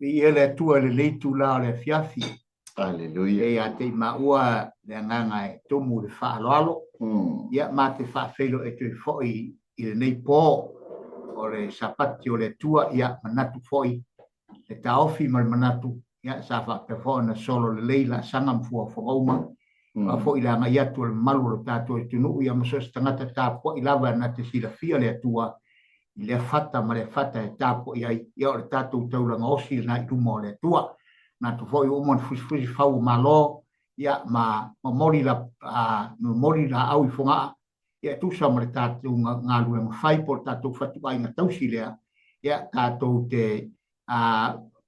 Viia le Atua i lenei itula o le afiafi. Aleluia. E ia te i maua le agaga e tumu i le faaaloalo. Ia ma te faafeiloai atu ai foi i lenei po o le Sapati o le Atua. Ia manatu foi le taofi ma le manatu, ia sa faapea foi ona solo lelei laasaga ma fuafuaga uma. Aua foi le agai atu o le mamalu o lo tatou atunuu, ia ma so o se tagata tapuai lava na te silafia le Atua i lea fata ma lea fata e tapuai ai, ia o le tatou taulaga osi lena i luma o le Atua. Manatu foi ua uma ona fusifusi fau o Malo, ia ma momoli la, momoli laau i Fogaa, ia e tusa ma le tatou galuega fai po o le tatou fatuaiga tausi lea, ia tatou te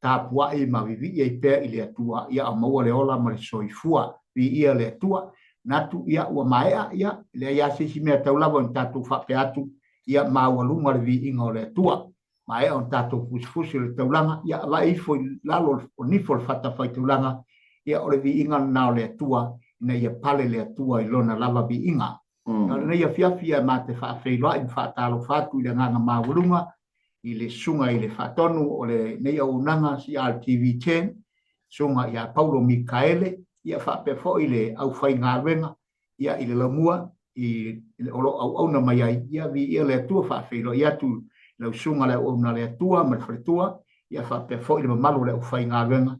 tapuai ma vivii ai pea i le Atua, ia a maua le ola ma le soifua. Viia le Atua. Manatu, ia ua maea, ia e leai lava se isi mea tau lava ona tatou faapea atu, ia maualuga le viiga o le Atua. Maea ona tatou fusifusi o le taulaga, ia avae ifo i lalo o nifo o le fatafaitaulaga, ia o le viiga lena o le Atua, ina ia pale le Atua i lona lava viiga. O lenei afiafi ia ma te faafeiloai ma faatalofa atu i le agaga maualuga i le susuga i le faatonu o lenei auaunaga CRTV 10, susuga ia Paulo Mikaele, ia faapea foi le aufaigaluega ia i le laumua i o lo o auauna mai ai, ia viia le Atua, faafeiloai atu i lau susuga le auauna a le Atua ma le faletua, ia faapea foi le mamalu o le aufaigaluega,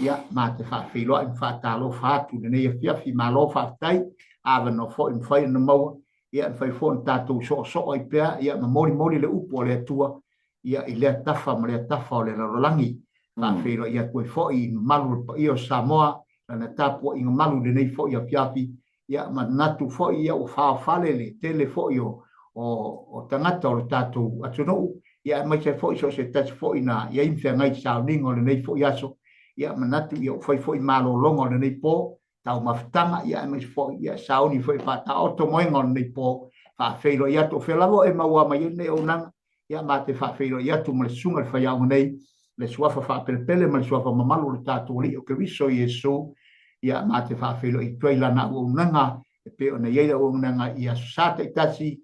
ia ma te faafeiloai ma faatalofa atu i lenei afiafi. Malo faafetai, avanoa foi mafai ona maua, ia mafai foi ona tatou soosoo ai pea, ia ma molimoli le upu a le Atua, ia i lea tafa ma lea tafa o le lalolagi. Faafeiloai atu ai foi i mamalu o le paia o Samoa, lana tapuaiga malu i lenei foi afiafi, ia manatu foi ia ua faofale le tele foi o o tagata o le tatou atunuu, ia aemaise ai foi so o se tasi foi na i ai ma feagai i sauniga o lenei foi aso, ia manatu ia ua fai foi malologa o lenei po, taumafataga, ia aemaise foi ia sauni foi faataoto moega o lenei po, faafeiloai atu o fea lava e maua mai ai lenei auaunaga, ia ma te faafeiloai atu ma le susuga i le faiaoga nei, le suafa faapelepele ma le suafa mamalu o le tatou Alii o Keriso Iesu, ia ma te faafeiloai atu ai lana auaunaga e pei ona i ai le auaunaga i Aso Sa taitasi,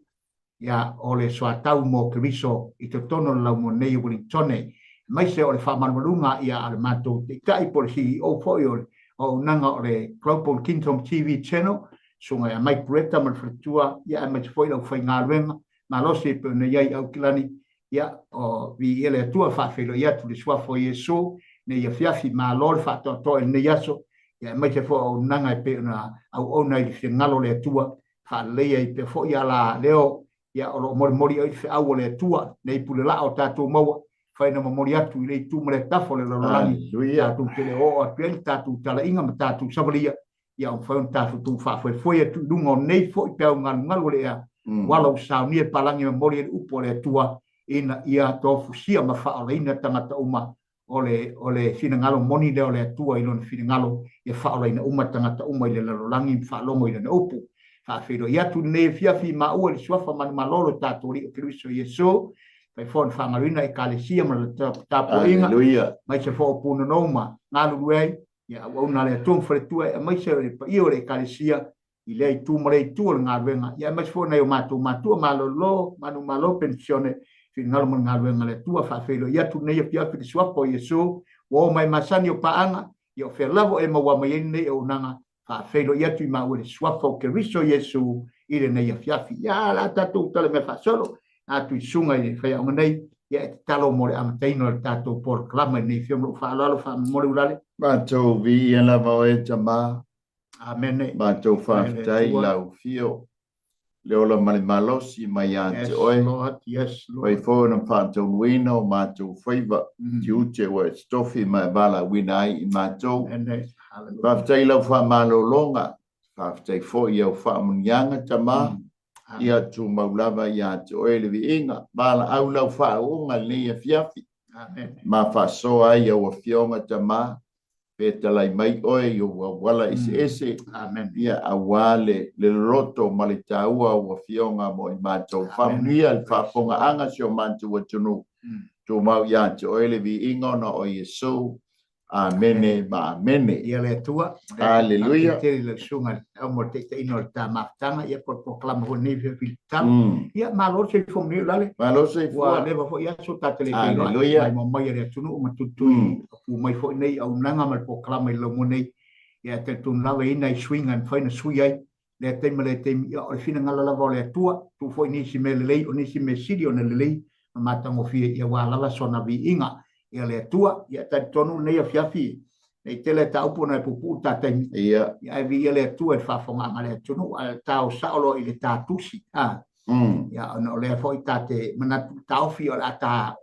ia o le soatau mo Keriso i totonu o le laumua nei o Ueligitone, aemaise o le faamalumaluga ia a le matou Taitai po o le CEO foi o le auaunaga o le Global Kingdom TV Channel, susuga ia Mike Bretta ma le faletua, ia aemaise foi le aufaigaluega malosi e pei ona i ai i Aukilani, ia, o viia le Atua, faafeiloai atu i le suafa o Iesu nei afiafi, malo le faatoatoa i lenei aso, ia aemaise foi o auaunaga e pei ona auauna ai i le finagalo o le Atua, faaleleia ai pea foi ala leo, ia, o lo o molimoli ai le feau o le Atua, nei pule laa o tatou maua, fai na momoli atu i le itu ma le tafa o le lalolagi, tatou te le oo atu ai le tatou talaiga ma tatou savalia, ia mafai ona tatou faafoefoe atu i luga o nei foi peau galugalu o le ea, ua ala ua saunia e palagi momoli ai le upu a le Atua, ina ia tofusia ma faaolaina tagata uma o le, o le finagalo moni lea o le Atua i lona finagalo, ia faaolaina uma tagata uma i le lalolagi ma faalogo i lana upu. Faafeiloai atu lenei afiafi i maua i le suafa manumalo o lo tatou Alii o Keriso Iesu, fai foi ona faagaloina Ekalesia ma le tapuaiga, aemaise foi o punonou ma galulue ai, ia auauna a le Atua ma faletua, aemaise o le paia o le Ekalesia i lea itu ma lea itu o le galuega, ia aemaise foi nai o matou matua malolo, manumalo, penisione, finagalo ma le galuega a le Atua. Faafeiloai atu lenei afiafi i le suafa o Iesu, ua oo mai masani o paaga, ia o fea lava e maua mai ai lenei auaunaga, faafeiloai atu i maua i le suafa o Keriso Iesu i lenei afiafi. Ia, o le a tatou tala mea faasolo atu i susuga i le faiaoga nei, ia e tatalo mo le amataina o le tatou polokalama i lenei afioga. Lou faaaloalo faamomoli ulale. Matou viia lava oe Tama. Amene. Matou faafetai i lau afio, le ola ma le malosi mai ia te oe. Lord, yes, Lord. Fai foi ona faataunuina o matou faiva, tiute ua e totofi ma e valaauina ai i matou. Faafetai i lau faamalologa, faafetai foi i au faamanuiaga Tama. Ia tumau lava ia te oe le viiga, valaau lau faauuga i lenei afiafi. Ma faasoa ai au afioga Tama, pe talai mai oe i ou auala eseese, ia aua le loloto ma le taua o au afioga mo i matou. Faamanuia le faafofogaaga a si o matou atunuu. Tumau ia te oe le viiga ona o Iesu. Amene ma amene. Ia le Atua. Haleluia. Tele le susuga au mo le taitaiina o le ta mafutaga, ia po o le polokalama foi lenei fia fili tatalo. Ia malo le soifua manuia Lale. Malo soifua. Ua leva foi aso ta te le feiloai mai mo mai a le atunuu ma tutui pu mai foi nei auaunaga ma le polokalama i le laumua nei. Ia talitonu lava e i ai nai suiga e mafai ona sui ai lea taimi ma lea taimi, ia o le finagalo lava o le Atua, tuu foi nisi mea lelei, o nisi mea sili ona lelei ma matagofie, ia aua lava sona viiga ia le Atua. Ia talitonu lenei afiafi, nei tele ta upu ona e puupuu le ta taimi, Ia. Ia ae viia le Atua i le faafofogaaga a le atunuu, ae tao sao loa i le ta tusi, a. Ia ona o lea foi ta te manatu taofi o le a ta,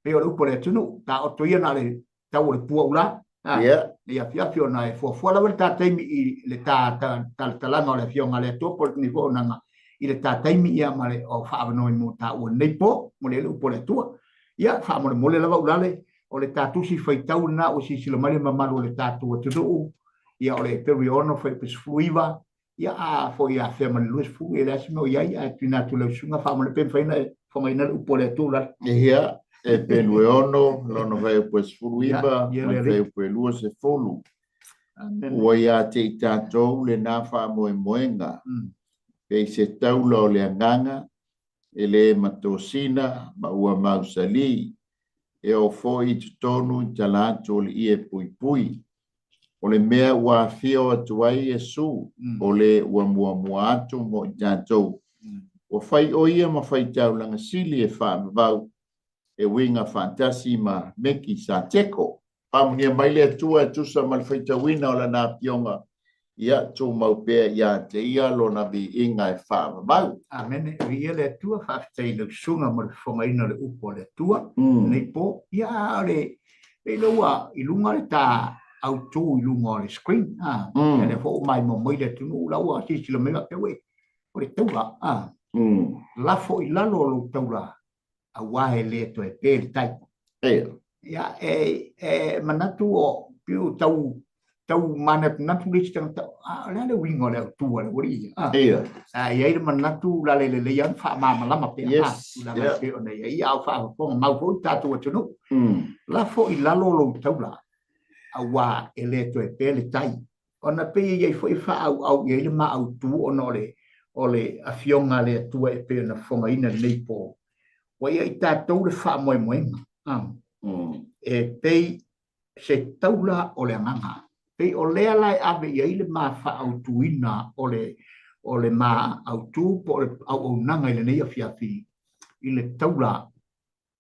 pei o le upu a le atunuu, taoto ia na o le tau o le pua ula. Ia. Nei afiafi ona e fuafua lava le ta taimi i le ta talatalaga o le afioga a le Atua po o lenei foi auaunaga i le ta taimi ia ma le o faaavanoa mo taua lenei po mo le upu a le Atua. Ia faamolemole lava ulale o le ta tusi faitau lena ua silasila mai le mamalu o le tatou atunuu ia o le Eperu e 6 fuaiupu 19 Ia a foi afea ma le 20, e leai se mea o i ai, ae tuuina atu i lau susuga faamolemole pe mafai ona e fofogaina le upu a le Atua ulale. Ia, Eperu e 6, lona fuaiupu e 19, ma le fuaiupu e 20. Ua ia te i tatou lena faamoemoega, pei se taula o le agaga, e le matosina ma ua mausali, e oo foi i totonu i tala atu o le ie puipui. O le mea ua afio atu ai Iesu, o le ua muamua atu mo i tatou. Ua fai o ia ma faitaulaga sili e faavavau, e uiga faatasi ma Mekisateko. Faamanuia mai le Atua e tusa ma le faitauina o Lana Afioga, ia tumau pea ia te Ia Lona viiga e faavavau. Amene. Viia le Atua, faafetai i lau susuga mo le fofogaina o le upu a le Atua lenei po. Ia, a o le pei lea ua i luga le ta autu i luga o le screen, a, ia lea foi ua maimoa mai le atunuu la ua silasila mai faapea, uei, o le taula, a, lafo i lalo o lou taula aua e le toe pe le tai. Ia, e manatu o piu tau tau manatunatu le isi tagata, a o le a le uiga o le autu a le ualii ia? A, a i ai le manatu la le lelei lava ona faamalamalama pea, a, tulaga e pei ona i ai, a o faafofoga mau foi le tatou atunuu. Lafo i lalo lou taula, aua e le toe pe le tai. Ona pei e i ai foi e faaauau i ai le ma autu ona o le o le Afioga a le Atua e pei ona fofogaina lenei po. Ua ia i tatou le faamoemoega, a, e pei se taula o le agaga. Pei o lea la e ave i ai le ma faaautuina o le o le ma autu po o le auaunaga i lenei afiafi i le taula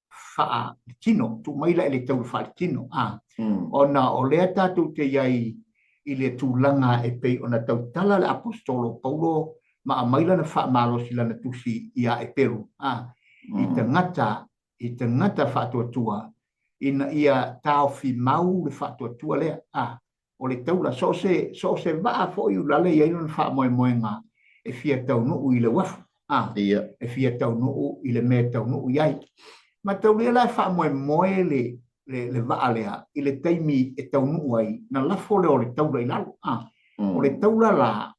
faaletino, tuu mai la i le taula faaletino, a, ona o lea tatou te i ai i le tulaga e pei ona tautala le Aposetolo Paulo ma aumai lana faamalosi lana tusi ia Eperu, a, i tagata i tagata faatuatua ina ia taofi mau le faatuatua lea, a, o le taula, so o se, so o se vaa foi ulale e i ai lona faamoemoega e fia taunuu i le uafu, a, e fia taunuu i le mea e taunuu i ai. Mataulia la e faamoemoe le, le, le vaa lea i le taimi e taunuu ai, na lafo lea o le taula i lalo, a. O le taula la,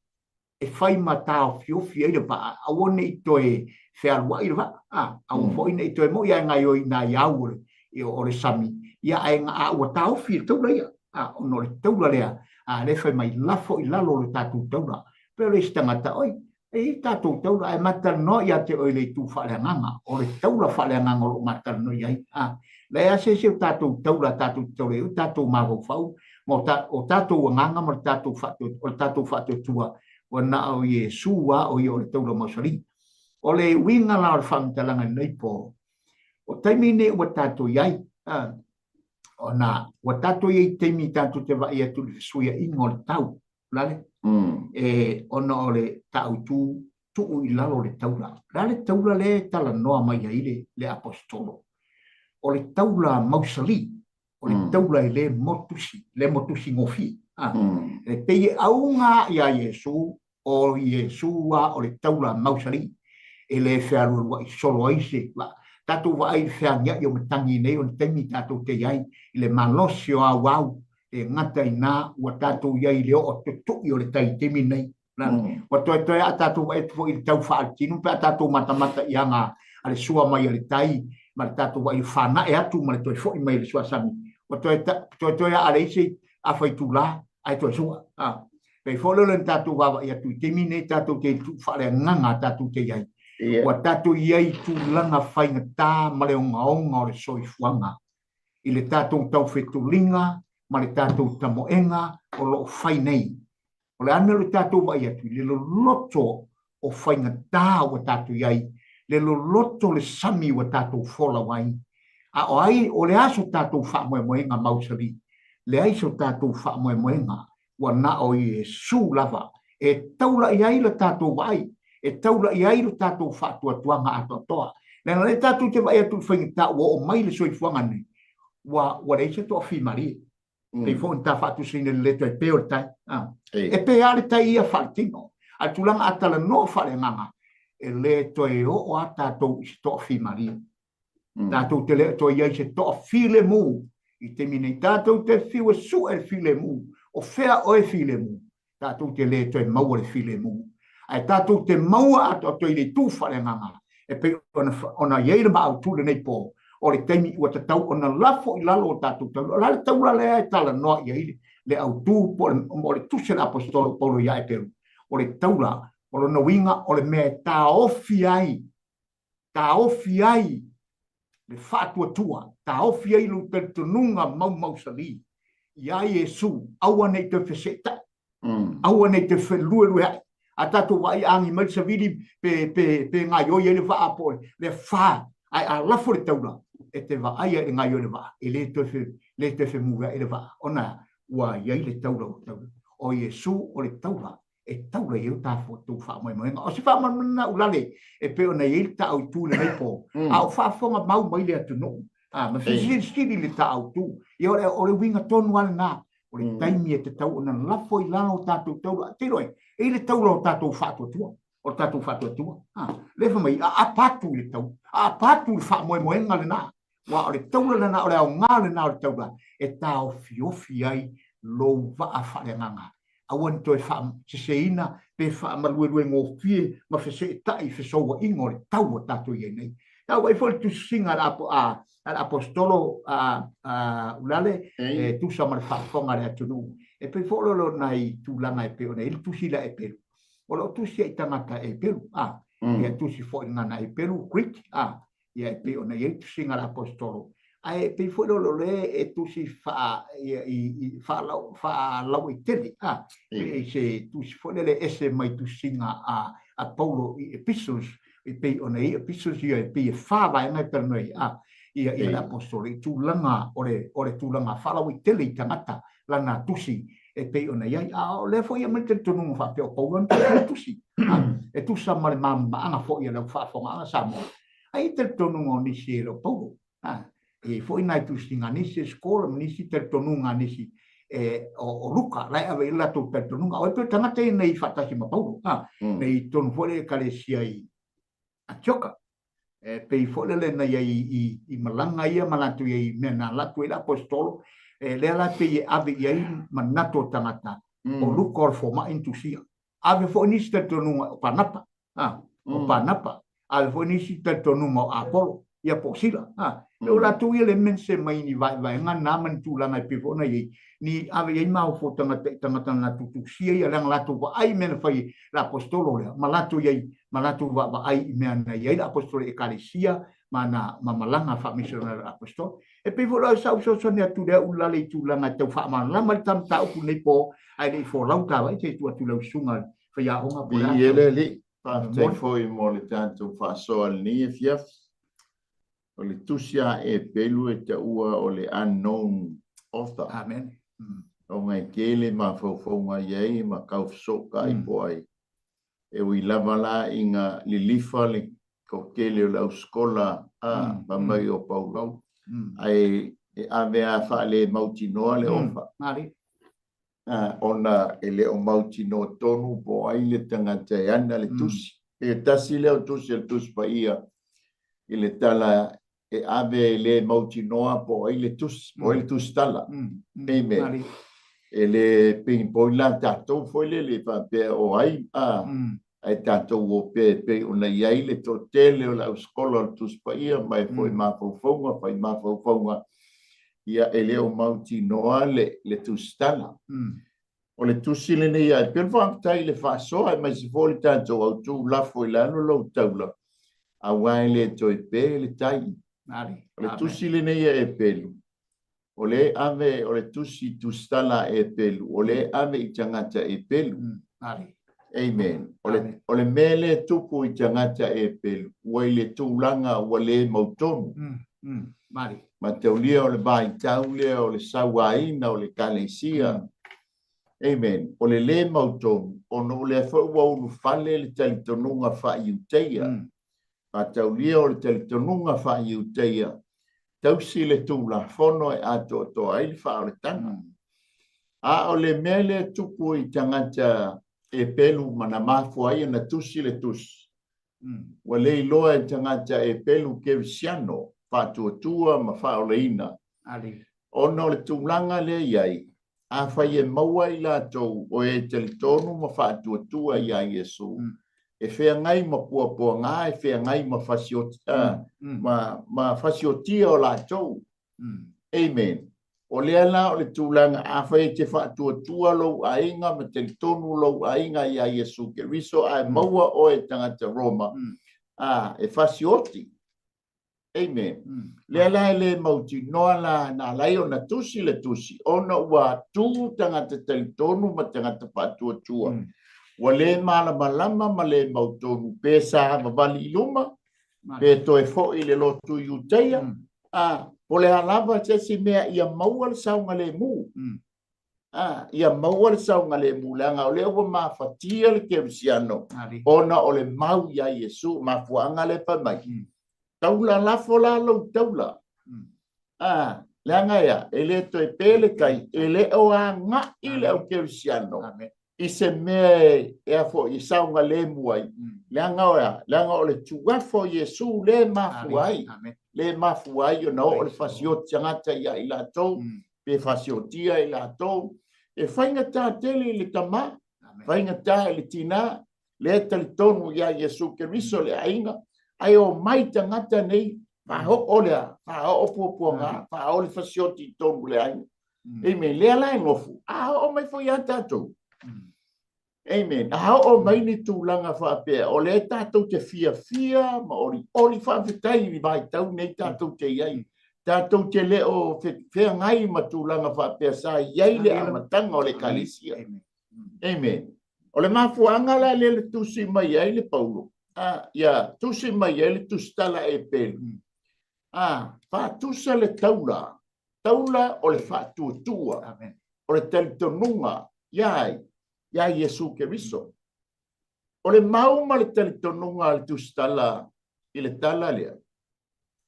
e fai ma taofiofi ai le vaa, aua ne i toe fealuai le vaa, a, aua foi ne i toe moi ae gaoioi i nai au o le, o le sami, ia ae a ua taofi le taula ia, a, ona o le taula lea, a lea fai mai lafo i lalo o le tatou taula. Pei o le isi tagata, oi, e i ai le tatou taula, ae ma talanoa ia te oe i le itu faaleagaga, o le taula faaleagaga o lo o ma talanoa i ai, a, leai lava se isi o tatou taula tatou te taula i ai, o tatou mafaufau, ma o tatou agaga ma le tatou o le tatou faatuatua, ua na o Iesu lava o ia o le taula mausali. O le uiga la o le faamatalaga i lenei po, o taimi nei ua tatou i ai, ona ua tatou i ai i taimi tatou te vaai atu i le fesuiaiga o le tau, lale, e ona o le taautu tuu i lalo le taula. O le a le taula lea e talanoa mai ai le, le aposetolo? O le taula mausali, o le taula e le motusi, le motusi gofie. A, e pei e auga iā Iesu, o Iesu lava o le taula mausali, e le fealualuai solo ai se vaa. Tatou vaai i le feagiai o matagi nei o le taimi tatou te i ai i le malosi o auau, e gata i ina ua tatou i ai i le oo tutui o le tai i taimi nei. Ua toetoe a tatou vaai atu foi i le tau faaletino pe a tatou matamata i aga a le sua mai a le tai ma le tatou vaai i le fanae atu ma le toe foi mai o le suasami. Ua toe toe toe aa le isi afa itula ae toe sua. A. Pei foi lea o le tatou vaavaai atu i taimi nei tatou te faaleagaga tatou te i ai. Ua tatou i ai i tulaga faigata ma le ogaoga o le soifuaga i le tatou taufetuliga ma le tatou tamoega o lo o fai nei. O le a le mea o le tatou vaai atu i le loloto o faigata ua tatou i ai, le loloto o le sami ua tatou folau ai. A o ai, o le a so tatou faamoemoega mausali? Leai so tatou faamoemoega, ua na o Iesu lava e taula i ai le tatou vaai, e taula i ai lo tatou faatuatuaga atoatoa. Leaga o lea tatou te vaai atu i le faigata ua oo mai le soifuaga lenei, ua leai se toafimalie. Pei foi ona ta faatusaina i le le toe pe o le tai. E pe lava le tai ia faaletino. A o le tulaga a talanoa faaleagaga, e le toe oo lava tatou i se toafimalie. Tatou te le toe i ai se toafilemu i taimi nei. Tatou te fiu e sue le filemu. O fea oe filemu? Tatou te le toe maua le filemu. Ae tatou te maua atoatoa i le itu faaleagaga e pei ona i ai le maautu i lenei po, o le taimi ua tatau ona lafo i lalo o tatou taula. O le a le taula lea e talanoa i ai le autu po o le tusi a le Aposetolo o Paulo ia Eperu? O le taula, o lona uiga o le mea e taofi ai, taofi ai le faatuatua, taofi ai lou talitonuga maumausali iā Iesu, aua ne i toe feseetai, aua ne i toe feluelueaʻi. A tatou vaai a agi mai le savili pe, pe, pe gaioi ai le vaa po o le fa, ae a lafo le taula, e te vaai ai i le gaioi o le vaa, e le toe fe, le toe femuaʻi le vaa, ona ua i ai le taula ua taula. O Iesu o le taula e taula i ai o tatou faamoemoega. O se faamalamalamaga ulale e pei ona i ai le taautu i lenei po, a o faafofoga mau mai le atunuu, ma fesilisili le taautu. Ia o le uiga tonu lava lena, o le taimi e tatau ona lafo i lalo o tatou taula. Te iloa e i ai le taula o tatou faatuatua, o le tatou faatuatua. Lea fai mai, aapa atu i le taula, aapa atu i le faamoemoega lena. Aua o le taula lena, o le aoga lena o le taula e taofiofi ai lou vaa faaleagaga. Aua ne i toe faaseseina pe faamalueluegofie ma feseetai i fesouaiga o le tau ua tatou i ai nei. E auai foi le tusisiga a le Aposetolo a Ulale e tusa ma le faafofoga a le atunuu. E pei foi o le nai tulaga e pei ona i ai le tusi lea a Eperu. O lo o tusi ai i tagata Eperu, ia tusi foi i le gagana Eperu, Greek, ia e pei ona i ai tusiga a le Aposetolo, ae pei foi lea o lea e tusi faa, ia, i, i, faalauaitele, a, pei se tusi foi lele e ese mai tusiga a Paulo i epistles, e pei ona i ai epistles ia e pei e fa vaega e talanoa ai, a, ia, ia le Aposetolo i tulaga o le, o le tulaga faalauaitele i tagata lana tusi e pei ona i ai. A o lea foi e aumai le talitonuga faapea o Paulo na tusi le tusi, e tusa ma le malamalamaaga foi a le au faafofogaaga Samoa. Ai e talitonuga o nisi e le o Paulo. E i ai foi nai tusiga a nisi e Scholar ma nisi talitonuga a nisi e, o, o Luka, la e ave i ai le latou talitonuga. O ai pei o tagata ia nei faatasi ma Paulo, nei totonu foi le ekalesia i Atioka. E pei foi lele na iai i malaga ia ma latou iai i mea na alu atu ai le Aposetolo, e lea la pei e ave i ai manatu o tagata, o Luka o le fomai na tusia. Ave foi nisi talitonuga o Panapa, o Panapa, ave foi nisi talitonuga o Apolo, ia po o Sila. E o latou ia le mense mai ni vaevaega na ma ni tulaga e pei foi ona i ai, ni ave i ai maofo tagata i tagata na latou tusia ia, leaga latou vaai i mea na fai e le Aposetolo lea, ma latou i ai ma latou vaavaai i mea na i ai le Aposetolo i Ekalesia ma na ma malaga faamisionare a le Aposetolo. E pei foi la o sau fesoasoani atu lea ulale i tulaga e tau faamalamalama le ta mataupu i lenei po, ae le i folau ta vaai se i tuu atu i lau susuga i le faiaoga po o le a. Viia le Alii. Faafetai foi mo le tatou faasoa i lenei afiafi. O le tusi a Epelu e taua o le unknown author. Amen. Ona e tele mafaufauga i ai ma taufesootai po ai. E ui lava la ina lilifa le toatele o le ausikola a fai mai o Paulo, ae e ave a faale-mautinoa le ofa, ona e le o mautinoa tonu po o ai le tagata e ana le tusi. E tasi lea o tusi o le Tusi Paia i le tala e ave e le mautinoa po o ai le tusi, po o ai le tusitala. Amen. E le pinpoint la tatou foi lele e faapea o ai, a, ae tatou o pea e pei ona i ai le toatele o le ausikola o le Tusi Paia mai foi mafaufauga, fai mafaufauga. Ia, e le o mautinoa le, le tusitala. O le tusi lenei a Epelu, faafetai i le faasoa aemaise foi le tatou autu lafo i lalo lou taula, aua e le toe pe le tai. O le tusi lenei a Epelu, o le ave, o le tusi tusitala a Epelu, o le ave i tagata Epelu. Amen. O le, o le mea lea tupu i tagata Epelu, ua i le tulaga ua le mautonu. Mataulia o le vaitau lea o le sauaina o le Ekalesia. Amen. O le le mautonu, ona o lea foi ua ulufale le talitonuga faa-Iuteia. Mataulia o le talitonuga faa-Iuteia, tausi le Tulafono e atoatoa ai le faaolataga. A o le mea lea tupu i tagata Epelu ma na mafua ai ona tusi le tusi, ua le iloa e tagata Epelu Kerisiano faatuatua ma faaolaina, ona o le tulaga lea e i ai, afai e maua i latou o e talitonu ma faatuatua iā Iesu, e feagai ma puapuaga, e feagai ma ma fasiotia o latou. Amen. O lea la o le tulaga, afai e te faatuatua lou aiga ma talitonu lou aiga iā Iesu Keriso, ae maua oe e tagata Roma, e fasioti. Amen. Lea la e le mautinoa la na ala ai ona tusi le tusi, ona ua tu tagata talitonu ma tagata faatuatua. Ua le malamalama ma le mautonu pe savavali i luma, pe toe foi i le lotu Iuteia, a po o le a lava se isi mea ia maua le saogalemu. A, ia maua le saogalemu, leaga o lea ua mafatia le kerisiano ona o le mau iā Iesu, mafuaaga lea fai mai. Taula lafo la lou taula. A, leaga e a, e le toe pe le tai, e le o agai le au kerisiano i se mea e a foi e saogalemu ai. Leaga o a, leaga o le tuafo o Iesu lea e mafua ai. Lea e mafua ai ona oo le fasioti tagata ia i latou, pe fasiotia i latou. E faigata tele i le tama, faigata i le tina, lea e talitonu ia Iesu Keriso le aiga, ae omai tagata nei, faaoo le a, faaoo puapuaga, faaoo le fasioti i totonu o le aiga. Amen. Lea la e nofo, a oo mai foi ia tatou. Amen. A oo mai ni tulaga faapea, o lea tatou te fiafia ma olioli, faafetai i le vaitau nei tatou te i ai. Tatou te le o feagai ma tulaga faapea sa i ai le amataga o le Ekalesia. Amen. O le mafuaaga la lea le tusi mai ai le Paulo, a, ia tusi mai ai le tusitala Epelu, a, faatusa le taula, taula o le faatuatua, o le talitonuga iā ai, iā Iesu Keriso. O le mau ma le talitonuga a le tusitala i le tala lea.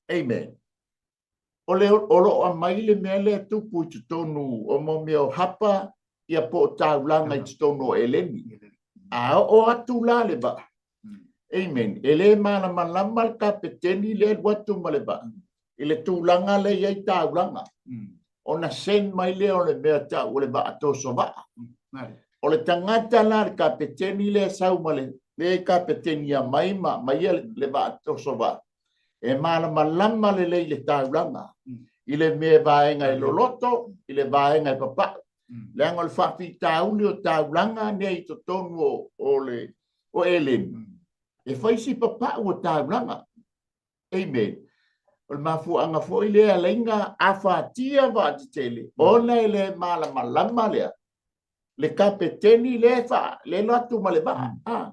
Amen. O le o lo o aumai le mea lea e tupu i totonu o mo mea o hapa ia po o taulaga i totonu o Eleni. A oo atu la le vaa, Amen. E le malamalama le kapeteni lea e alu atu ma le vaa i le tulaga lea e i ai taulaga. Ona send mai lea o le mea tau o le vaa toso vaa. O le tagata la le kapeteni lea e sau ma le lea e kapetenia mai ma aumaia le vaa toso vaa, e malamalama lelei i le taulaga, i le mea vaega e loloto, i le vaega e papau. Leaga o le faafitauli o taulaga nei i totonu o le o Eleni, e fai si papau o taulaga. Amen. O le mafuaaga foi lea laina afatia vaatetele, ona e le malamalama lea le kapeteni lea fa le alu atu ma le vaa. A,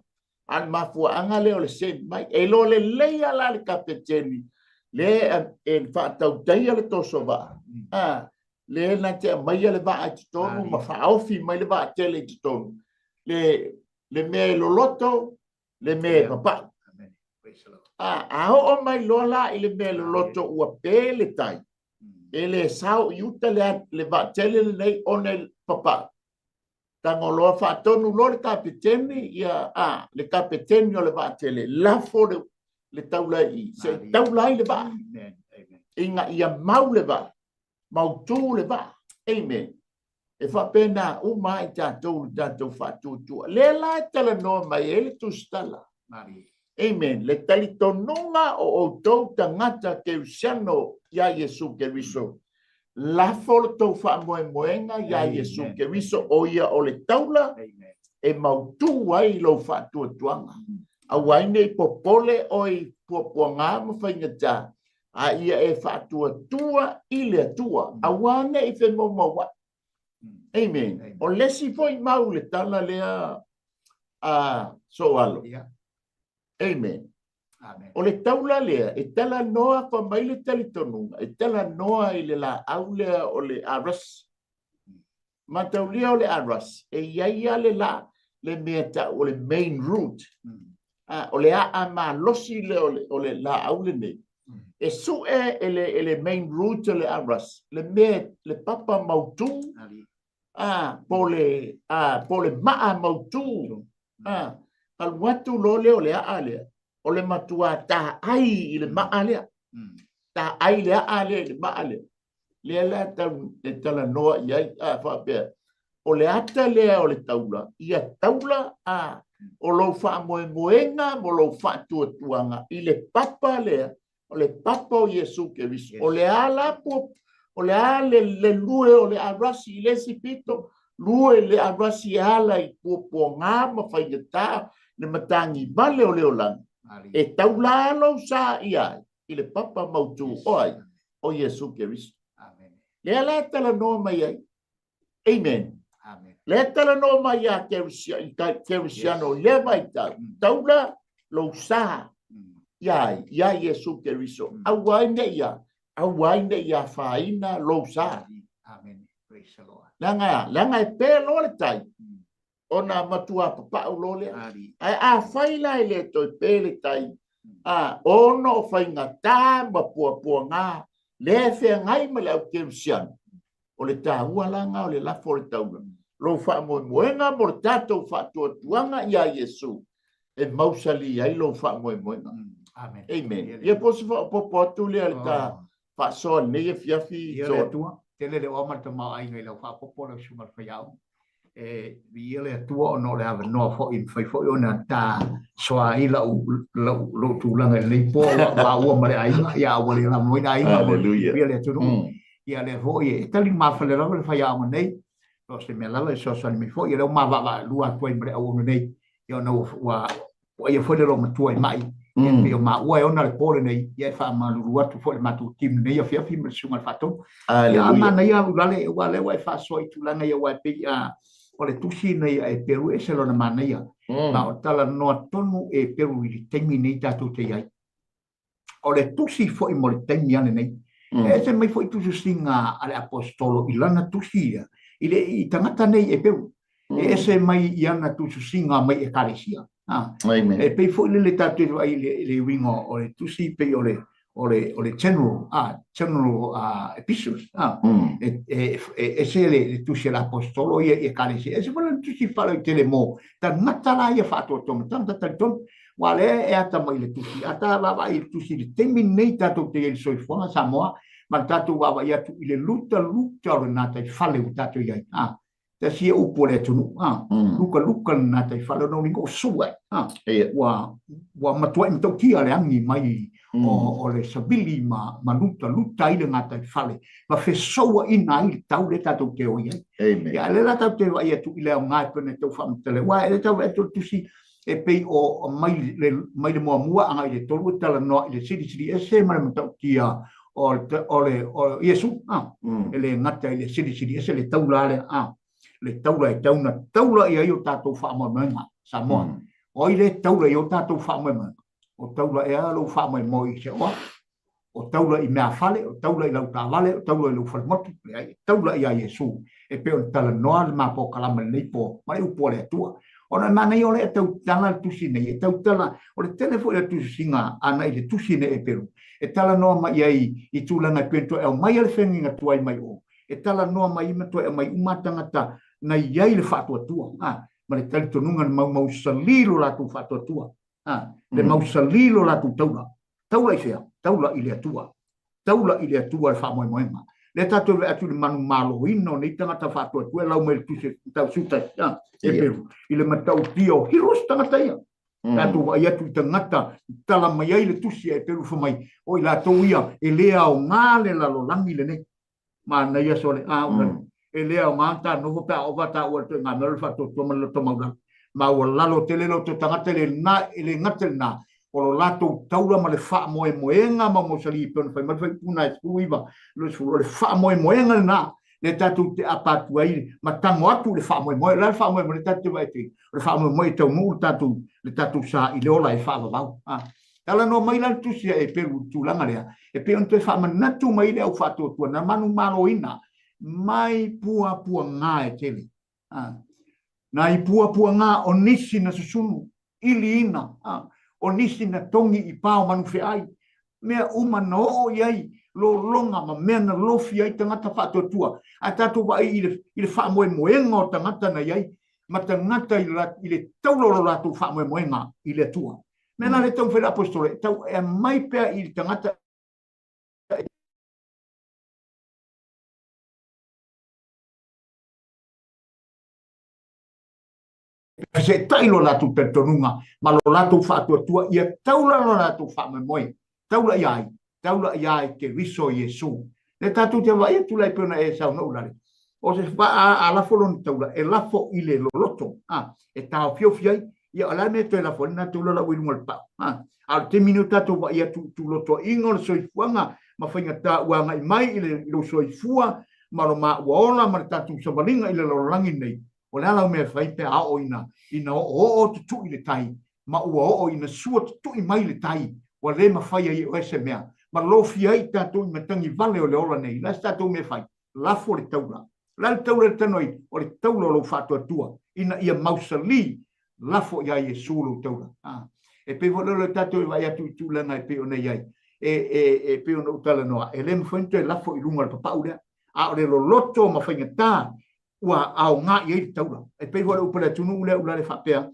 a le mafuaaga lea o le send mai. E iloa lelei lava la le kapeteni lea e faatautaia le toso vaa. A, lea na te aumaia le vaa i totonu ma faaofi mai le vaatele i totonu. Le, le mea e loloto, le mea e papau. A, a oo mai loa la i le mea e loloto ua pe le tai, e le sao i uta le, le vaatele lenei ona e papau. Tago loa faatonu loa le kapeteni, ia, a, le kapeteni o le vaatele, lafo le, le taula i, se i taula ai le vaa. Ina ia mau le vaa, mautu le vaa. Amen. E faapena uma ai tatou le tatou faatuatua. Lea la e talanoa mai ai le tusitala. Amen. Le talitonuga o outou tagata kerisiano iā Iesu Keriso. Lafo lo tou faamoemoega iā Iesu Keriso, o ia o le taula e mautū ai lou faatuatuaga. Aua ai ne i popole oe i puapuagā ma faigatā, a ia e faatuatua i le Atua, aua ne i femoumouaʻi. Amen. O le isi foi mau i le tala lea a Soalo. Amen. Amen. O le taula lea, e talanoa fa mai le talitonuga, e talanoa i le laau lea o le arasi. Mataulia o le arasi, e i ai lava le la, le mea tau o le main root. A, o le aa malosi lea o le, o le laau lenei. E sue e le, e le main root o le arasi, le mea, le papa mautū, a, po le, a, po le maa mautū. A, alu atu loa lea o le aa lea, o le matua taai i le maa lea. Taai le aa lea i le maa lea. Lea la tau e talanoa i ai, a faapea, o le ata lea o le taula, ia taula a o lou faamoemoega mo lou faatuatuaga i le papa lea, o le papa o Iesu Keriso. O le a la pua, o le a le, le lue o le arasi i le isi pito, lue le arasi e ala i puapuagā ma faigatā le matagi vale o le olaga, e taula lou sa i ai i le papa mautū o ai, o Iesu Keriso. Lea la e talanoa mai ai. Amen. Amen. Lea e talanoa mai ia Kerisiano i lea vaitau, taula lou sa iā ai, iā Iesu Keriso. Aua ai ne i a, aua ai ne i afaina lou sa. Amen. Praise the Lord. Leaga e a? Leaga e pe loa le tai, ona matua papau loa lea. Ae afai la e le toe pe le tai, a, ona o faigatā ma puapuagā lea e feagai ma le au kerisiano, o le taua la lena o le lafo o le taula, lou faamoemoega mo le tatou faatuatuaga iā Iesu, e mausali ai lou faamoemoega. Amen. Amen. Ia po o se faaopoopo atu lea i le ta faasoa i lenei afiafi. Ia le Atua, tele le oa ma le tamaoaiga i lau faaopoopo lau susuga i le faiaoga. E viia le Atua ona o le avanoa foi e mafai foi ona ta soa ai lau, lau, lou tulaga i lenei po ua maua ma le aiga, ia ua le lava mai le aiga, Hallelujah. Viia le atunuu. Ia lea foi e tali mafale lava le faiaoga nei, so se mea lava e fesoasoani mai foi, ia lea ua mavaavaalua atu ai ma le auauna nei, ia ona ua, ua ua ia foi le loomatua i mai, ia pei o maua e ona le po lenei, ia e faamalulu atu foi i le matou team lenei afiafi ma le susuga i le faatonu. Ia a manaia Ulale, aua o lea ua e faasoa i tulaga ia aua e pei a o le tusi lenei a Eperu e ese lona manaia, ma o talanoa tonu Eperu i le taimi nei tatou te i ai. O le tusi foi mo le taimi lava lenei. E ese mai foi tusisiga a le aposetolo i lana tusi ia, i le i tagata nei Eperu. E ese mai i ana tusisiga mai Ekalesia. E pei foi lele tatou te vaai i le uiga o le tusi pei o le o le o le general general epistles e ese le tusi a le aposetolo ia i Ekalesia, ese foi lana tusi faalauaitele mo tagata la ia faatoatoa ma tagata talitonu. Aua o lea e ata mai i le tusi, a ta vaavaai i le tusi i le taimi lenei tatou te i ai i le soifuaga Samoa, ma le tatou vaavaai atu i le lutaluta o le gataifale ua tatou i ai, a, tasi ia upu a le atunuu, a, lukaluka le gataifale ona o ni sua, a, ua, ua matuai matautia le agi mai o, o le savili ma, ma lutaluta ai le gataifale, ma fesouaina ai le tau lea tatou te o i ai. Amen. Ia, lea la tatou te vaai atu i le aoga e pei ona tau faamatala, aua e le tau vaai atu le tusi e pei o mai le, mai le muamua agai i le tolu e talanoa i le silisili ese ma le matautia o le, o le, o Iesu, a, e le gata i le silisili ese le taula lea, a, le taula e tau na taula i ai o tatou faamoemoega, Samoa. O ai le taula i o tatou faamoemoega? O taula ea lou faamoemoe i se oa? O taula i meafale, o taula i lau taavale, o taula i lou falemotu, leai, e taula iā Iesu, e pei ona talanoa le ma polokalame i lenei po, ma le upu a le Atua. Ona e manaia o lea e tautala le tusi nei, e tautala, o le tele foi o tusisiga ana i le tusi nei e Peru, e talanoa mai ai i tulaga e pei ona toe aumai le feagaiga tuai mai o, e talanoa mai ma toe aumai uma tagata na i ai le faatuatua, a, ma le talitonuga na maumausalī lo latou faatuatua, a, le mausalī lo latou taula. Taula i fea? Taula i le Atua. Taula i le Atua le faamoemoega. Lea tatou vaai atu i le manumaloina o nei tagata faatuatua e lau mai le tusi tau suta e Peru i le matautia o heroes tagata ia. Tatou vaai atu i tagata tala mai ai le tusi a Eperu fai mai, o i latou ia e le aoga le lalolagi lenei. Manaia sole, a ua e le aoga ona ta nofo pe a ova taua i le ituaiga mea o le faatuatua ma le loto maualalo. Maualalo tele loto tagata i le e le gata i lena, o lo latou taula ma le faamoemoega maumausali e pei ona fai mai le faaiupu lena e 19, 20, o le faamoemoega lena lea tatou te apa atu ai ma tago atu i le faamoemoe. O le a le faamoemoe lea tatou te vaai atu ai? O le faamoemoe e taunuu le tatou sa i le ola e faavavau. Talanoa mai la le tusi a Eperu i le tulaga lea, e pei ona toe faamanatu mai le au faatuatua na manumaloina mai puapuaga e tele. Nai puapuaga o nisi na susunu, iliina, o nisi na togi i pa o manufeai, mea uma na oo i ai lologa ma mea na lofi ai tagata faatuatua. Ae tatou vaai i le faamoemoega o tagata na i ai ma tagata i le taula o lo latou faamoemoega i le Atua. Mea la lea e taumafai le Aposetolo e tau e aumai pea i le tagata e feseetai lo latou talitonuga ma lo latou faatuatua ia taula lo latou faamoemoe. Taula ia ai? Taula ia i Keriso Iesu. Lea tatou te vaai atu la e pei ona e saunoa Ulale, o se vaa a lafo lona taula, e lafo i le loloto, a, e taofiofi ai, ia o le a le mea e toe lafo ai lena taula la ua i luga o le pau, a. A o le taimi nei o tatou vaai atu i tulotoaiga o le soifuaga ma faigata ua agai mai i le, lou soifua ma lo maua ola ma le tatou savaliga i le lalolagi lenei, o le a lau mea e fai pe a oo ina, ina oooo tutui le tai ma ua oo ina sua tutui mai le tai, ua le mafai ai e oe se mea, ma lofia ai i tatou i matagi vale o le ola nei. O le a se tatou mea e fai? Lafo le taula. O le a le taula e tano ai? O le taula o lou faatuatua, ina ia mausali, lafo iā Iesu lou taula. A. E pei foi lea o le tatou e vaai atu i tulaga e pei ona i ai, e, e, e pei ona ou talanoa, e le mafai ona toe lafo i luga o le papau lea, a o le loloto ma faigata ua aoga i ai le taula. E pei foi o le upu a le atunuu lea ua le faapea,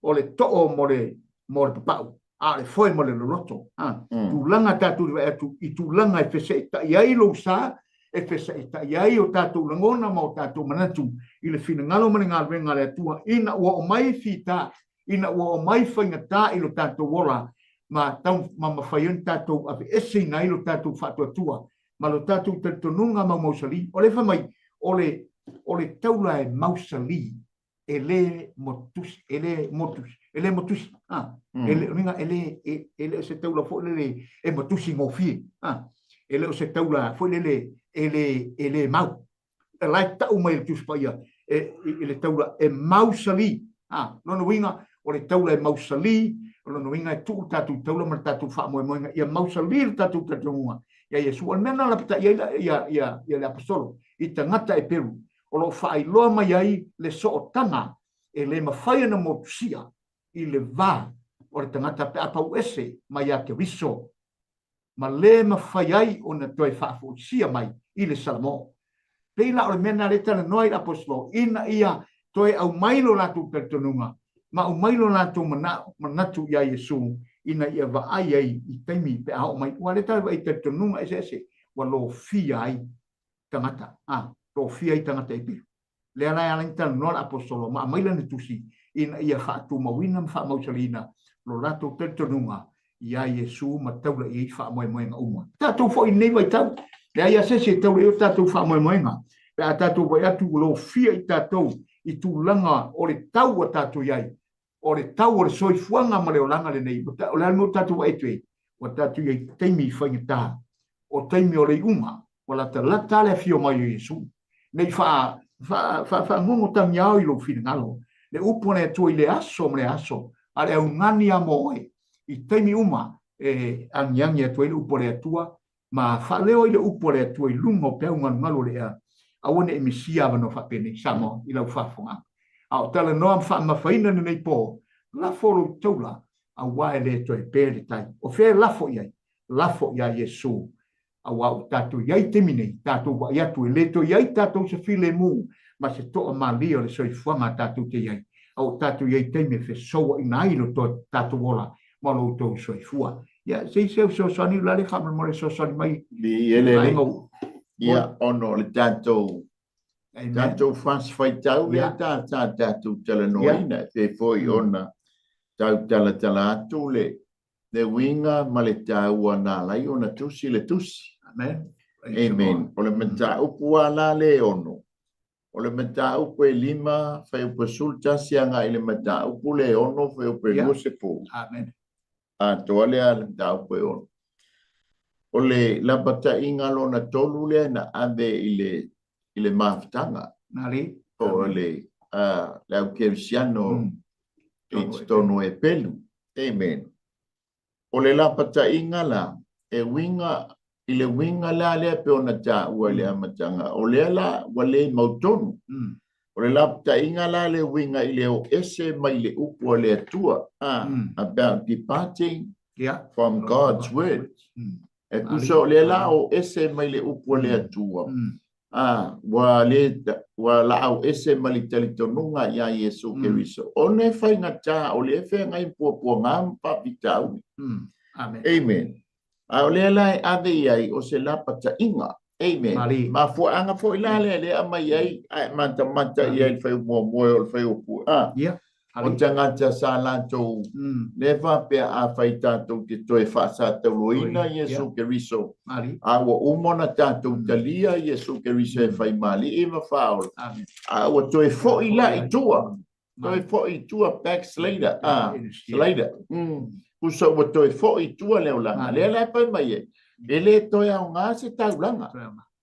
o le too mo le, mo le papau, a o le foe mo le loloto. A, tulaga tatou te vaai atu i tulaga e feseetai ai lou sa, e feseetai ai o tatou lagona ma o tatou manatu i le finagalo ma le galuega a le Atua, ina ua oo mai fita, ina ua oo mai faigata i lo tatou ola, ma tau, ma mafai ai ona tatou aveeseina ai lo tatou faatuatua ma lo tatou talitonuga maumausali. O lea e fai mai, o le, o le taula e mausali, e le motusi, e le motusi, e le motusi, a, e le, uiga, e le, e, e le o se taula foi lele e motusi gofie, a, e le o se taula foi lele e le, e le mau. E la e tau mai e le Tusi Paia e, i le taula e mausali. A, lona uiga, o le taula e mausali, o lona uiga e tuu le tatou taula ma le tatou faamoemoega ia mausali le tatou talitonuga ia Iesu. O le mea lena na lapatai ai la, ia, ia, ia le Aposolo i tagata Eperu, o lo o faailoa mai ai le sootaga e le mafai ona motusia i le va o le tagata pe a pauese mai ia Keriso ma le mafai ai ona toe faafoisia mai i le Salamo. Pei la o le mea lena lea e talanoa ai le Aposetolo, ina ia toe aumai lo latou talitonuga ma aumai lo latou manao, manatu iā Iesu, ina ia vaai ai i taimi pe a oo mai. Ua le tau vaai i talitonuga eseese ua lofia ai tagata, a, lofia ai tagata e pelu. Lea la e ala ai ona talanoa le Aposetolo ma aumai lana tusi ina ia faatumauina ma faamausaliina lo latou talitonuga iā Iesu ma taula i ai faamoemoega uma. Tatou foi i lenei vaitau, leai a se isi e taula i ai o tatou faamoemoega, pe a tatou vaai atu ua lofia i tatou i tulaga o le tau ua tatou i ai, o le tau o le soifuaga ma le olaga lenei, o le a le mea ua tatou vaai atu ai? Ua tatou i ai i taimi faigata, o taimi o le iuga, ua latalata le afio mai o Iesu. Nei faa, faa, faa, faagogo tagiao i lou finagalo, le upu a le Atua i le aso ma le aso, a le augani a mo oe, i taimi uma e agiagi atu ai le upu a le Atua, ma faaleo ai le upu a le Atua i luga o peau galugalu o le ea, aua ne i misia avanoa faapenei, Samoa, i lau faafofogaaga. A o talanoa ma faamamafaina lenei po, lafo lou taula, aua e le toe pe le tai. O fea e lafo i ai? Lafo iā Iesu, aua ua tatou i ai i taimi nei, tatou vaai atu e le toe i ai tatou se filemu ma se toamalie o le soifuaga tatou te i ai, a ua tatou i ai i taimi e fesouaina ai lo tatou ola ma lo outou soifua. Ia, se i seu fesoasoani ula le faamolemole fesoasoani mai i le vaega ua. Ia, ona o le tatou tatou fasi faitau lea ta sa tatou talanoaina, e pei foi ona tau talatala atu le le uiga ma le taua na ala ai ona tusi le tusi. Amen. Amen. O le mataupu lava la lea e 6, o le mataupu e 5 fuaiupu e 11 agai i le mataupu lea e 6 fuaiupu e 20. Amen. Atoa lea le mataupu e 6. O le lapataiga lona 3 lea na ave i le mafutaga. Nali. O le le au kerisiano i totonu o Epelu. Amen. O le lapataiga la, e uiga i le uiga la lea pe ona taua i le amataga, o lea la ua le mautonu. O le lapataiga la le uiga i le o ese mai le upu a le Atua. About departing from God's word. E tusa o lea la o ese mai le upu a le Atua. Ua le ua laau ese ma le talitonuga iā Iesu Keriso. Ona e faigata o lea e feagai ma puapuaga ma faafitauli. Amen. Amen. A o lea la e ave i ai o se lapataiga. Amen. Mali. Mafuaaga foi la lea lea aumai ai ae matamata i ai le faiumuamua o le faiupu. O tagata sa latou lea faapea afai tatou te toe faasatauloina Iesu Keriso, Mali. a ua uma ona tatou talia Iesu Keriso e faimalii ma faaola, Amen. a ua toe foi la i tua, toe foi i tua, backslider, slider. Tusa ua toe foi i tua le olaga. Lea la e fai mai ai, e le toe aoga se taulaga,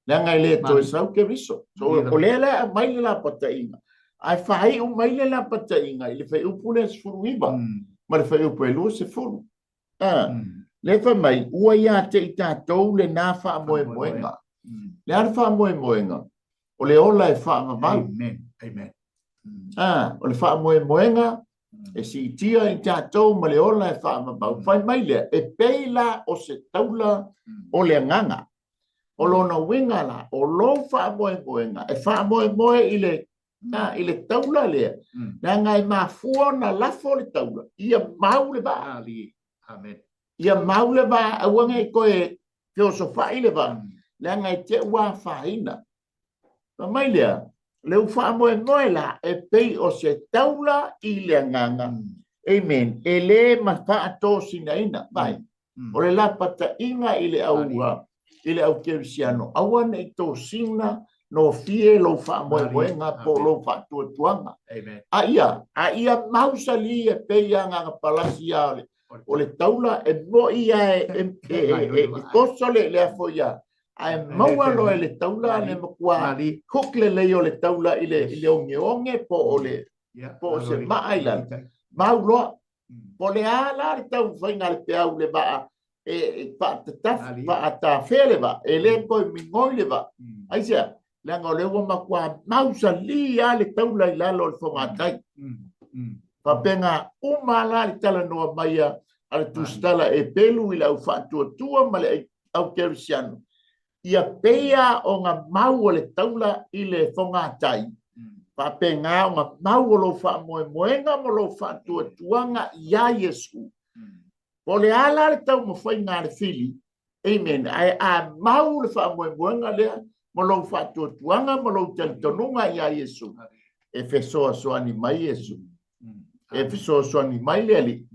leaga e le toe sau Keriso. So, o lea la e aumai le lapataiga, ae faaiu mai le lapataiga i le fuaiupu lea 19 ma le fuaiupu e 20. Lea fai mai, ua ia te i tatou lena faamoemoega. Le a le faamoemoega? O le ola e faavavau. Amen. Amen. O le faamoemoega e siitia i tatou ma le ola e faavavau. Fai mai lea, e pei la o se taula o le agaga. O lona uiga la, o lou faamoemoega e faamoemoe i le i le taula lea, leaga e mafua ona lafo le taula, ia mau le vaa. Amen. Ia mau le vaa, aua ne i toe feosofai le vaa, leaga e te ua afaina. Fai mai lea, le u faamoemoe la, e pei o se taula i le agaga. Amen. E le ma faatosinaina. Vai. O le lapataiga i le au i le au kerisiano, aua ne i tosina no fie lou faamoemoega po o lou faatuatuaga. Amen. A ia mausali e pei agaga palasi a o le taula e moi a e toso le le afo ia, ae maua loa e le taula le matua hook lelei o le taula i le ogeoge po o le po o se maa i lalo, mau loa. Po o le a la le taumafaiga a le peau le vaa e faatatafea le vaa, e le toe migoi le vaa. Aisea? Leaga o lea ua matua mausali lava le taula i lalo o le fogatai. Faapena uma la le talanoa mai a le tusitala e pelu i le au faatuatua ma le au kerisiano, ia peia ona mau o le taula i le fogatai, faapena ona mau o lou faamoemoega ma lou faatuatuaga iā Iesu. Po o le a la le taumafaiga a le fili, amen, ae a mau le faamoemoega lea ma lou faatuatuaga ma lou talitonuga iā Iesu, e fesoasoani mai Iesu. E fesoasoani mai le Alii.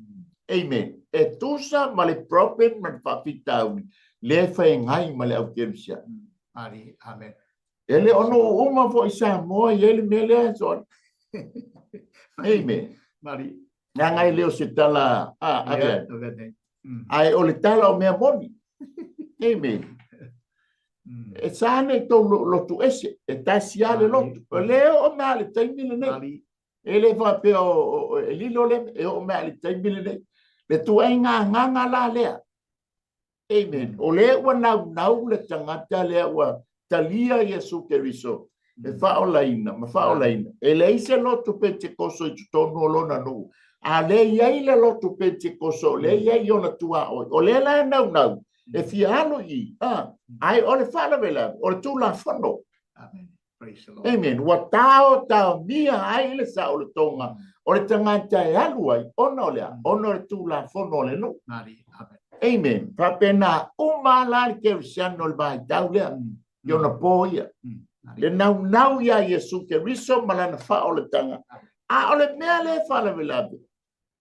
Amen. E tusa ma le problem ma le faafitauli lea e feagai ma le au kerisiano. Ali, amen. E le o nuu uma foi i Samoa i ai le mea lea, Soali. Amen. Mali. Leaga e le o se tala a ave ai. Ave nei. Ae o le tala o mea moni. Amen. E sa nei tou lotu ese, e tasi lava le lotu. O lea e oo mai lava i le taimi lenei. Mali. E le faapea e lilo le, e oo mai lava i le taimi lenei. Le tuaiga agaga la lea. Amen. O lea ua naunau le tagata lea ua talia Iesu Keriso e faaolaina ma faaolaina. E leai se lotu Pentekoso i totonu o lona nuu. A lea i ai le lotu Pentekoso, o lea i ai ona tuaoi. O lea la e naunau e fia alu i i. Ae o le faalavelave, o le Tulafono. Amen. Praise the Lord. Amen. Ua tao taomia ai le saolotoga o le tagata e alu ai, ona o le a? Ona o le Tulafono o le nuu. Mali. Amen. Amen. Faapena uma la le kerisiano o le vaitau lea, i ona po ia. Le naunau iā Iesu Keriso ma lana faaolataga. A o le mea lea e faalavelave,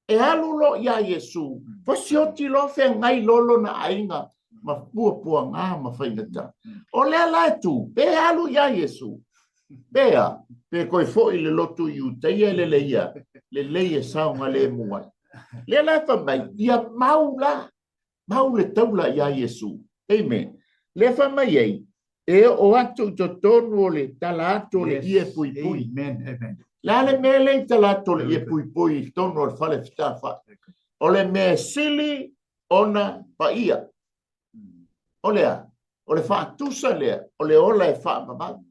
e alu loa iā Iesu, fasioti loa feagai loa lona aiga. ma puapuaga ma faigata. O lea la e tu, pe alu iā Iesu, pe a, pe toe foi i le lotu Iutaia e leleia, lelei e saogalemu ai. Lea la e fai mai, ia mau la, mau le taula iā Iesu. Amen. Lea e fai mai ai, e oo atu i totonu o le tala atu o le ie puipui. Amen. Amen. Le a le mea lea i tala atu o le ie puipui i totonu o le fale fetafai? O le mea sili ona paia. O le a? O le faatusa lea, o le ola e faavavau.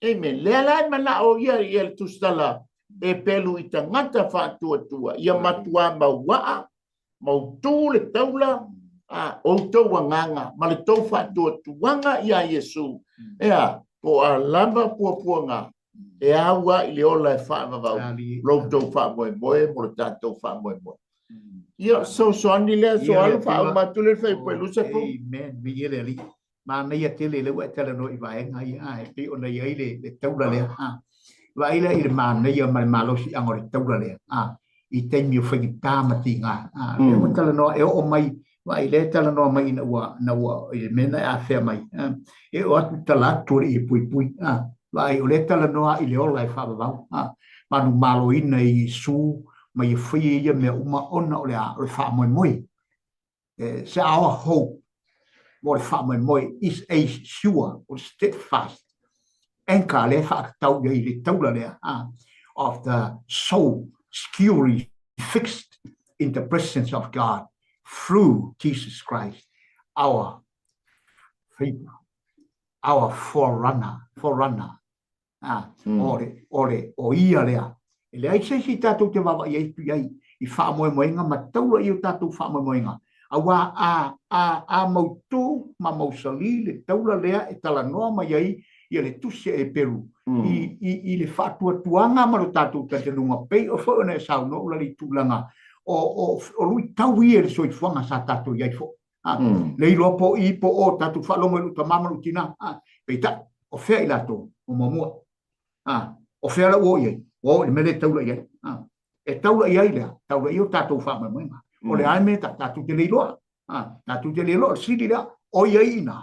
Amen. Lea la e manao ia ia le tusitala e pelu i tagata faatuatua, ia matuā mauaa, mautū le taula a outou agaga ma le tou faatuatuaga iā Iesu, e a, po o a lava puapuaga e au a i le ola e faavavau lo outou faamoemoe mo le tatou faamoemoe. Ia, fesoasoani lea, soalo faauma atu lea le fuaiupu 20. Amen. Viia le Alii. Manaia tele lea ua e talanoa i vaega ia, a, e pei ona i ai le, le taula lea. A, vaai lea i le manaia ma le malosiaga o le taula lea, a, i taimi o faigata ma tiga. A, lea ua talanoa e oo mai, vaai lea e talanoa mai ina ua, ina ua, i le mea na e afea mai, a, e oo atu tala atu o le ie puipui, a, vaai o lea e talanoa i le ola e faavavau, a, manumaloina e Iesu ma ia faia ia mea uma ona o le a, o le faamoemoe. Se our hope mo le faamoemoe is a sure or steadfast anchor lea e faatatau i ai le taula lea of the soul securely fixed in the presence of God through Jesus Christ our favor our forerunner forerunner Ā, o le, o le, o ia lea. E leai se isi tatou te vaavaai atu i ai i faamoemoega ma taula i o tatou faamoemoega, auā a, a, a mautū ma mausali le taula lea e talanoa mai ai ia le Tusi a Eperu i, i, i le faatuatuaga ma lo tatou talitonuga, pei o foi ona e saunoa ula le tulaga o, o, o luitau ia i le soifuaga sa tatou i ai foi. Ha, le iloa po o i po o tatou faalogo i lou tama ma lou tina. Ha, peitai, o fea i latou o muamua? Ha, o fea la ua oo i ai? Ua oo i le mea lea e taula i ai. Ha, e taula i ai lea, taula i o tatou faamoemoega. O le a le mea ta, tatou te le iloa. Ha, tatou te le iloa, o le sili lea, o i ai i ina.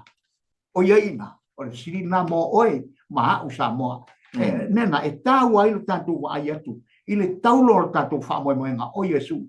O i ai i ina. O le sili lena mo oe ma a'u Samoa. E, mea na, e taua ai lo tatou vaai atu i le taula o le tatou faamoemoega o Iesu.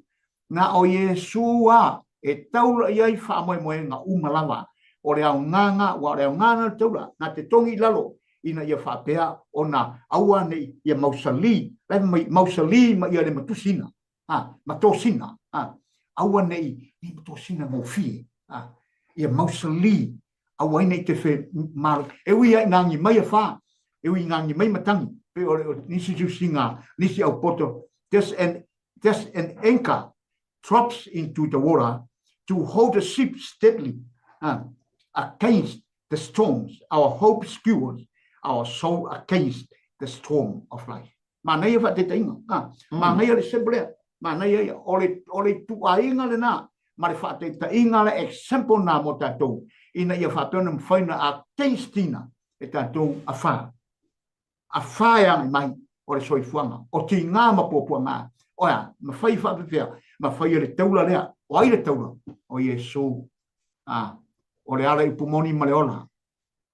Na o Iesū a e taula i ai faamoemoega uma lava o le aogaga, aua o le aogaga o le taula, na te togi i lalo, ina ia faapea ona aua ne i ia mausali, la e mai, mausali ma ia le matusina, a, matosina, a, aua ne i, ne i matosina gofie, a, ia mausali, aua ai ne i te fe malo, e ui lava ina agi mai afa, e ui ina agi mai matagi, pei o le, o nisi tusiga, nisi aupoto, just an Just an anchor drops into the water to hold the ship steadily against the storms, our hope secures our soul against the storm of life. Manaia faataitaiga, a, manaia le example lea, manaia ia, o le, o le ituaiga lena, ma le faataitaiga le example na mo tatou, ina ia faapea ona mafai ona against ina e tatou afa. A fa e agai mai o le soifuaga, o tiga ma puapuaga, o a, mafai faapefea, mafai e le taula lea. O ai le taula? O Iesu. A, o le ala i upu moni ma le ola.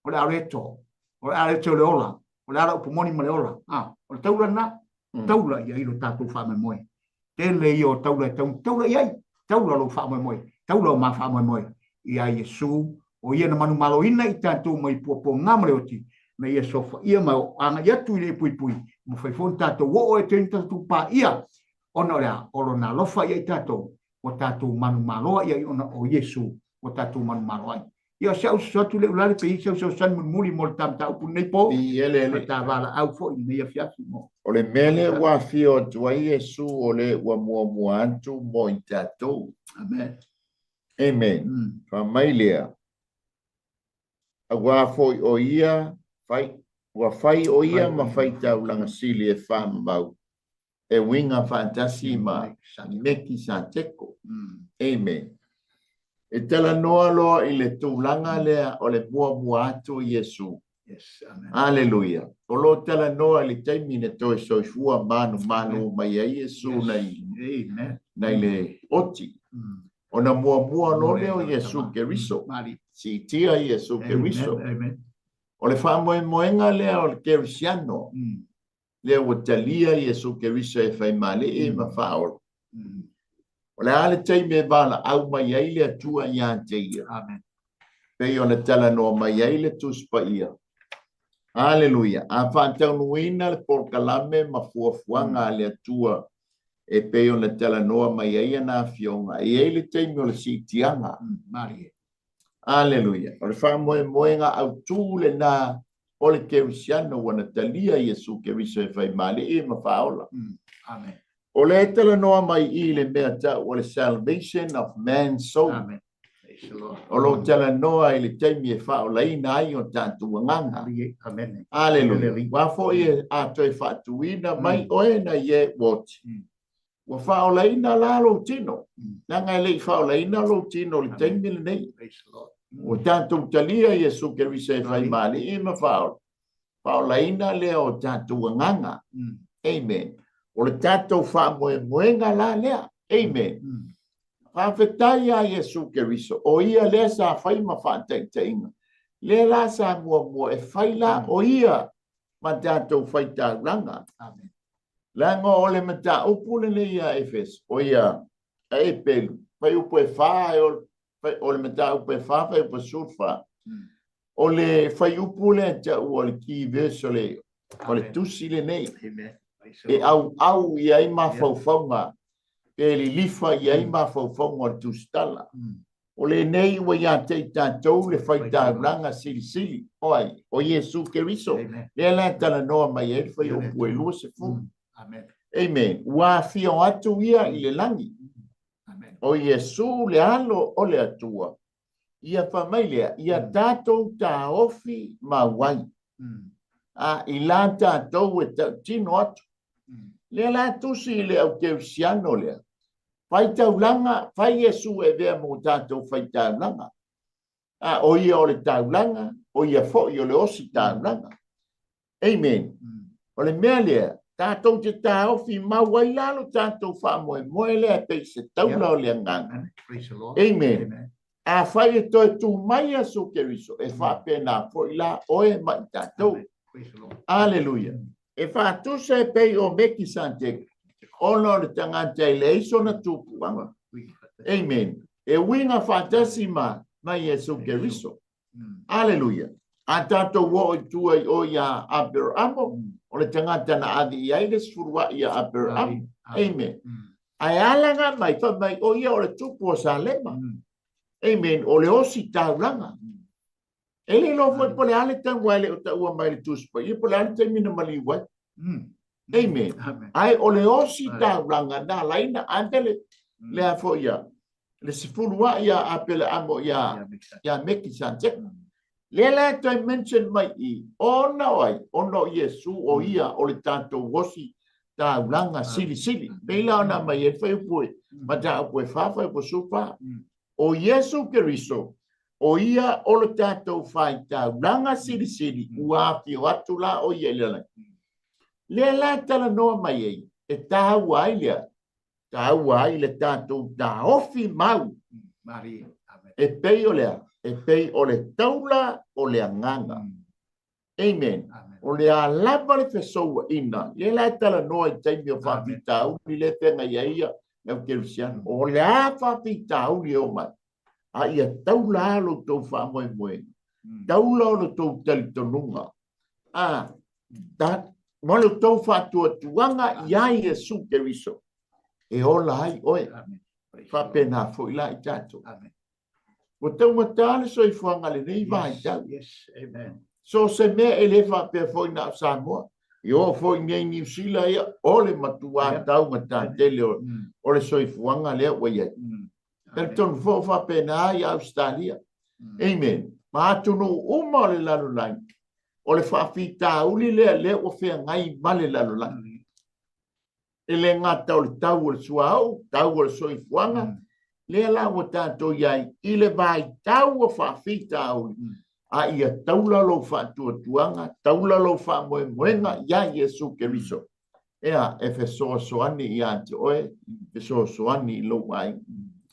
O le aleto. O le aleto o le ola. O le ala upu moni ma le ola. A, o le taula lena. Taula i ai lo tatou faamoemoe. Tele ia o taula e tau, taula i ai, taula lou faamoemoe, taula o ma faamoemoe iā Iesu, o ia na manumaloina i tatou mai puapuaga ma le oti, na ia sofaia ma agai atu i le puipui, mafai foi ona tatou oo e toe tatou paia, ona o le a? O lona alofa ia i tatou, ua tatou manumaloa ia i ona o Iesu, ua tatou manumalo ai. Ia, o si au soso atu lea ulale pe i ai sau fesoasoani mulimuli mo le ta mataupu lenei po, ma ta valaau foi i lenei afiafi mo. O le mea lea ua afio atu ai Iesu o le ua muamua atu mo i tatou. Amen. Amen. Fai mai lea, Auā foi o ia fai, ua fai o ia ma faitaulaga sili e faamamau e uiga faatasi ma Mekisateko. Amen. E talanoa loa i le tulaga lea o le muamua atu o Iesu. Yes, amen. Aleluia. O lo o talanoa i le taimi na toe soifua manumanu mai ai Iesu yes. Nai, amen. Nai le oti. Ona muamua loa lea o Iesu Keriso. Siitia Iesu Keriso. O le faamoemoega lea o le Kerisiano, lea ua talia Iesu Keriso e faimalii ma faaola. O le a le taimi e valaau mai ai le Atua ia te ia? Pei ona talanoa mai ai le Tusi Paia. Aleluia! A faataunuuina le polokalame ma fuafuaga a le Atua e pei ona talanoa mai ai ana afioga, e i ai le taimi o le siitiaga. Aleluia! O le faamoemoega autū lenā o le Kerisiano ua na talia Iesu Keriso e faimalii ma faaola. O lea e talanoa mai i le mea tau o le salvation of man's soul. O lo o talanoa i le taimi e faaolaina ai o tatou agaga. Aleluia. Ua foi e a toe faatuina mai oe na i e ua oti. Ua faaolaina la lou tino. Leaga e le i faaolaina lou tino i le taimi lenei. Ua tatou talia Iesu Keriso e faimalii ma faaola. Faaolaina lea o tatou agaga. Amen. O le tatou faamoemoega la lea. Amen. Faafetai iā Iesu Keriso, o ia lea sa fai ma faataitaiga. Lea la sa muamua e fai la o ia ma tatou faitaulaga. Leaga o le mataupu lenei ia Efeso, o ia a Epelu, fuaiupu e 4, o le mataupu e 4, fuaiupu 14. O le fuaiupu lea tau o le key verse o le tusi lenei. E auau i ai mafaufauga, pe lilifa i ai mafaufauga o le tusitala. O lenei ua ia te i tatou le faitaulaga silisili, o ai? O Iesu Keriso. Lea la e talanoa mai ai le fuaiupu e 20. Amen. Ua afio atu ia i le lagi. O Iesu le Alo o le Atua. Ia fai mai lea, ia tatou taofi mau ai. A i la tatou e tautino atu. Lea la tusi i le au Kerisiano lea. Faitaulaga, fai Iesu e avea mo tatou faitaulaga. A o ia o le taulaga, o ia foi o le ositaulaga. Amen. O le mea lea, tatou te taofi mau ai la lo tatou faamoemoe lea e pei se taula o le agaga. Amen. Afai e toe tu mai Iesu Keriso, e faapena foi la oe ma i tatou. Aleluia. E faatusa e pei o Mekiseteke, ona o le tagata e leai sona tupuaga. Amen. E uiga faatasi ma Iesu Keriso. Aleluia. A tatou oo i tua i o iā Aperamo, o le tagata na ave i ai le sefuluai ia Aperamo. Amen. Ae alaga mai, fai mai, o ia o le tupu o Salema. Amen. O le ositaulaga. E le iloa foi po o le a le tau ae le o taua mai le Tusi Paia, po o le a le taimi na maliu ai. Amen. Ae o le ositaulaga na ala ai na ave le, le a foi ia, le sefuluai ia Apeleamo ia, ia Mekiseteke. Lea la e toe mention mai i, ona o ai? Ona o Iesu, o ia o le tatou ositaulaga silisili. Pei la ona aumai ai le fuaiupu e, mataupu e 4, fuaiupu 14. O Iesu Keriso, o ia o le tatou faitaulaga silisili, ua afio atu la o ia i le lagi. Lea la e talanoa mai ai, e taua ai lea, taua ai le tatou taofi mau. E pei o lea, e pei o le taula o le agaga. Amen. O le a lava le fesouaina, lea la e talanoa i taimi o faafitauli lea e feagai ai ia le au Kerisiano. O le a faafitauli e oo mai, a ia taula lava lo outou faamoemoega, taula o lo outou talitonuga, a, ta, ma lo outou faatuatuaga iā Iesu Keriso, e ola ai oe. Faapena foi la i tatou. Ua taugata le soifuaga i lenei vaitau. Yes, amen. So se mea e le faapea foi na o Samoa. E oo foi nei Niu Sila ia, o le matuā taugata tele o le soifuaga lea ua i ai. Talitonu foi o faapena i Ausetalia. Amen. Ma atunuu uma o le lalolagi, o le faafitauli lea lea ua feagai ma le lalolagi. E le gata o le tau o le suauu, tau o le soifuaga, lea la ua tatou i ai i le vaitau o faafitauli, a ia taula lou faatuatuaga, taula lou faamoemoega iā Iesu Keriso. Ea, e fesoasoani ia te oe, fesoasoani i lou aiga.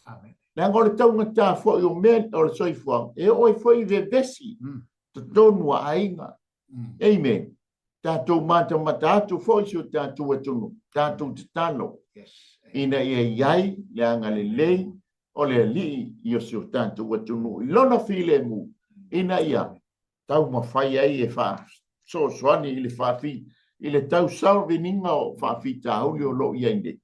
Amen. Leaga o le taugata foi o mea o le soifuaga, e oo ai foi i vevesi totonu o aiga. Amen. Tatou matamata atu foi si o tatou atunuu, tatou tatalo ina ia i ai le agalelei o le Alii i si o tatou atunuu i lona filemu, ina ia taumafai ai e fesoasoani i le faafi i le tau solving-ina o faafitauli o lo o i ai nei.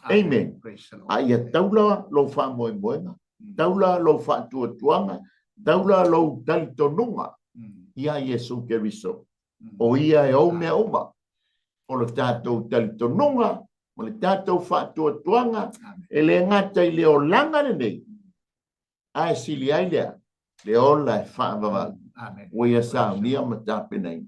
Amen. A ia taula lou faamoemoega, taula lou faatuatuaga, taula lou talitonuga ia Iesu Keriso. O ia e ou mea uma. O le tatou talitonuga ma le tatou faatuatuaga e le gata i le olaga lenei, ae sili ai lea le ola e faavavau ua ia saunia ma tapenaina.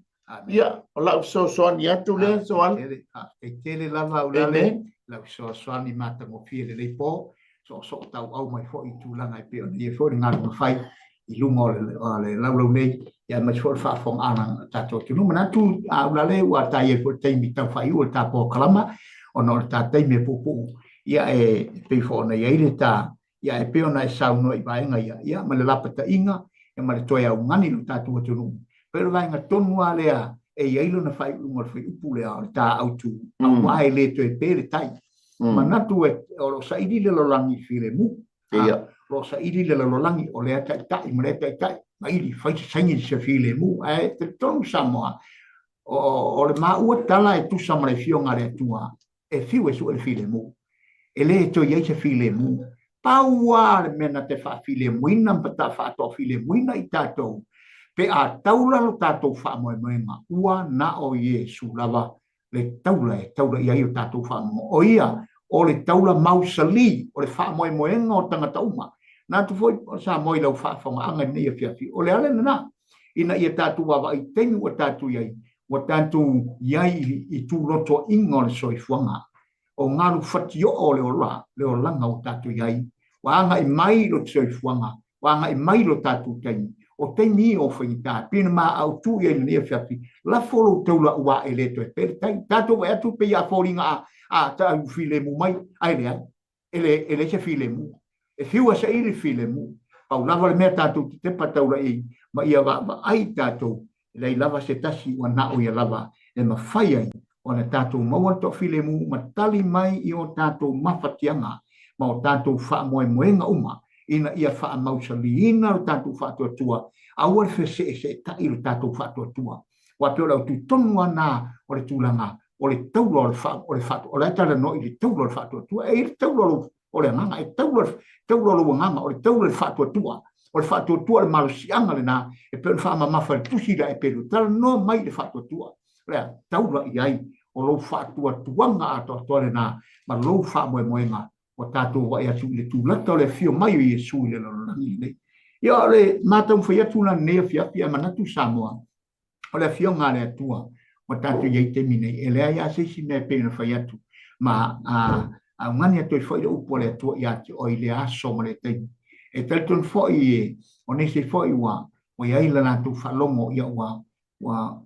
Ia, o lau fesoasoani atu lea, Soala. Faafetai tele lava, Aulale, lau fesoasoani matagofie i lenei po, soosoo tauau mai foi i tulaga e pei ona i ai foi le galuega fai i luga o le laulau nei, ia aemaise foi o le faafofogaaga a le tatou atunuu. Manatu, Aulale, ua ta i ai foi le taimi tau faaiu o le ta polokalama, ona o le ta taimi e puupuu, ia e pei foi ona i ai le ta Ia, e pei ona e saunoa i vaega ia, ia, ma le lapataiga, ia, ma le toe augani i lo tatou atunuu. Pei o le vaega tonu lava lea e i ai lona faaiuiuga o le fuaiupu lea o le ta autu, aua e le toe pe le tai. Manatu e, o lo o saili le lalolagi i le filemu. Ia. O lo o saili le lalolagi o lea taitai ma lea taitai, maili, fai se saini i se filemu. Ae talitonu Samoa, o, o le maua tala e tusa ma le Afioga a le Atua, e fiu e sue le filemu. E le toe i ai se filemu. Pau lava le mea na te faafilemuina ma ta faatoafilemuina i tatou, pe a taula lo tatou faamoemoega, ua na o Iesu lava le taula e taula i ai o tatou faamoemoega. O ia o le taula mausali o le faamoemoega o tagata uma. Na atu foi Samoa i lau faafogaaga i lenei afiafi, o le ala lena, ina ia tatou vaavaai i taimi ua tatou i ai, ua tatou i ai i tulotoaiga o le soifuaga, o galu fatioo o le ola, le olaga ua tatou i ai, ua agai mai lo soifuaga, ua agai mai lo tatou taimi, o taimi ia o faigata, e pei ona ma autu i ai i lenei afiafi, lafo lou taula ua e le toe pe le tai. Tatou vaai atu pei a foliga a, a tau filemu mai, ae leai. E le, e leai se filemu. E fiu e saili le filemu. Pau lava le mea tatou te tepa taula i ai, ma ia vaavaai tatou, e leai lava se tasi ua na o ia lava e mafai ai ona tatou maua le toafilemu ma tali mai i o tatou mafatiaga ma o tatou faamoemoega uma ina ia faamausaliina lo tatou faatuatua, aua le feseeseetai lo tatou faatuatua. Aua pei o le autu tonu lava lena o le tulaga o le taula o le fa, o le fa, o la e talanoa i le taula o le faatuatua. E i ai le taula o lou, o le agaga, e taula, taula o lou agaga, o le taula i le faatuatua. O le faatuatua o le malosiaga lena e pei ona faamamafa i le tusi lea a Eperu, talanoa mai i le faatuatua. O le a taula i ai o lou faatuatuaga atoatoa lena ma lou faamoemoega ua tatou vaai atu i le tulata o le afio mai o Iesu i le lalolagi lenei. Ia, o le ma taumafai atu la lenei afiafi, ae manatu Samoa, o le afioga a le Atua ua tatou i ai i taimi nei, e leai lava se isi mea e pei ona fai atu, ma a augani atu ai foi le upu a le Atua ia te oe i lea aso ma lea taimi. E talitonu foi o nisi foi ua i ai la latou faalogo, ia ua ua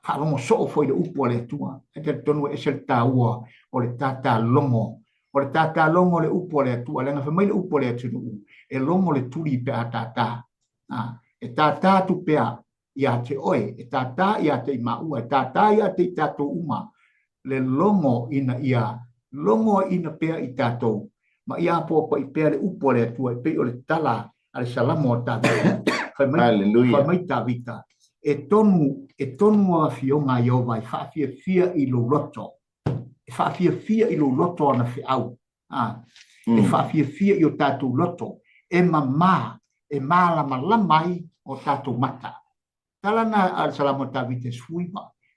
faalogo soo foi i le upu a le Atua. E talitonu e ese le taua o le tātālogo, o le tātālogo o le upu a le Atua, leaga fai mai le upu a le atunuu, e logo le tuli pe a tātā. E tātā atu pea ia te oe, e tātā ia te i maua, e tātā ia te i tātou uma, le logo ina ia logoina pea i tātou, ma ia apoapoai pea le upu a le Atua e pei o le tala a le Salamo a Tavita. Fai mai, Hallelujah. fai mai Tavita, e tonu, e tonu a afioga a Ieova e faafiafia i lou loto, e faafiafia i lou loto ana feau, a, e faafiafia i o tatou loto, e mamā, e malamalama ai o tatou mata. Tala na a le Salamo a Tavita e 19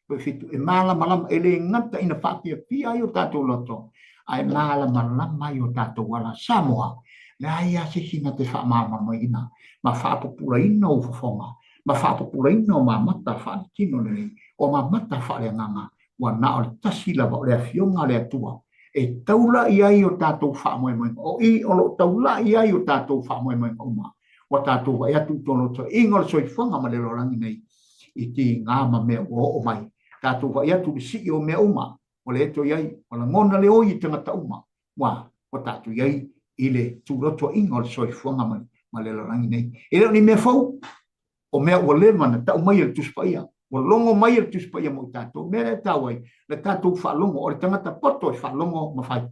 toe fitu, e malamalama, e le gata ina faafiafia ai o tatou loto, ae malamalama ai o tatou ala. Samoa, leai lava se isi na te faamalamalamaina ma faapupulaina ou fofoga, ma faapupulaina o mamata faaletino lenei, o mamata faaleagaga, ua na o le tasi lava o le Afioga a le Atua e taula i ai o tatou faamoemoega. O i o lo o taula i ai o tatou faamoemoega uma. Ua tatou vaai atu i tolotoaiga o le soifuaga ma le lalolagi nei i tiga ma mea ua oo mai. Tatou vaai atu i le sii o mea uma ua le toe i ai, ua lagona le oi i tagata uma, ua ua tatou i ai i le tulotoaiga o le soifuaga ma le lalolagi nei. E le o ni mea fou, o mea ua leva na tau mai e le Tusi Paia, ua logo mai e le Tusi Paia mo i tatou. O le mea lea e taua ai le tatou faalogo, o le tagata poto e faalogo ma fai.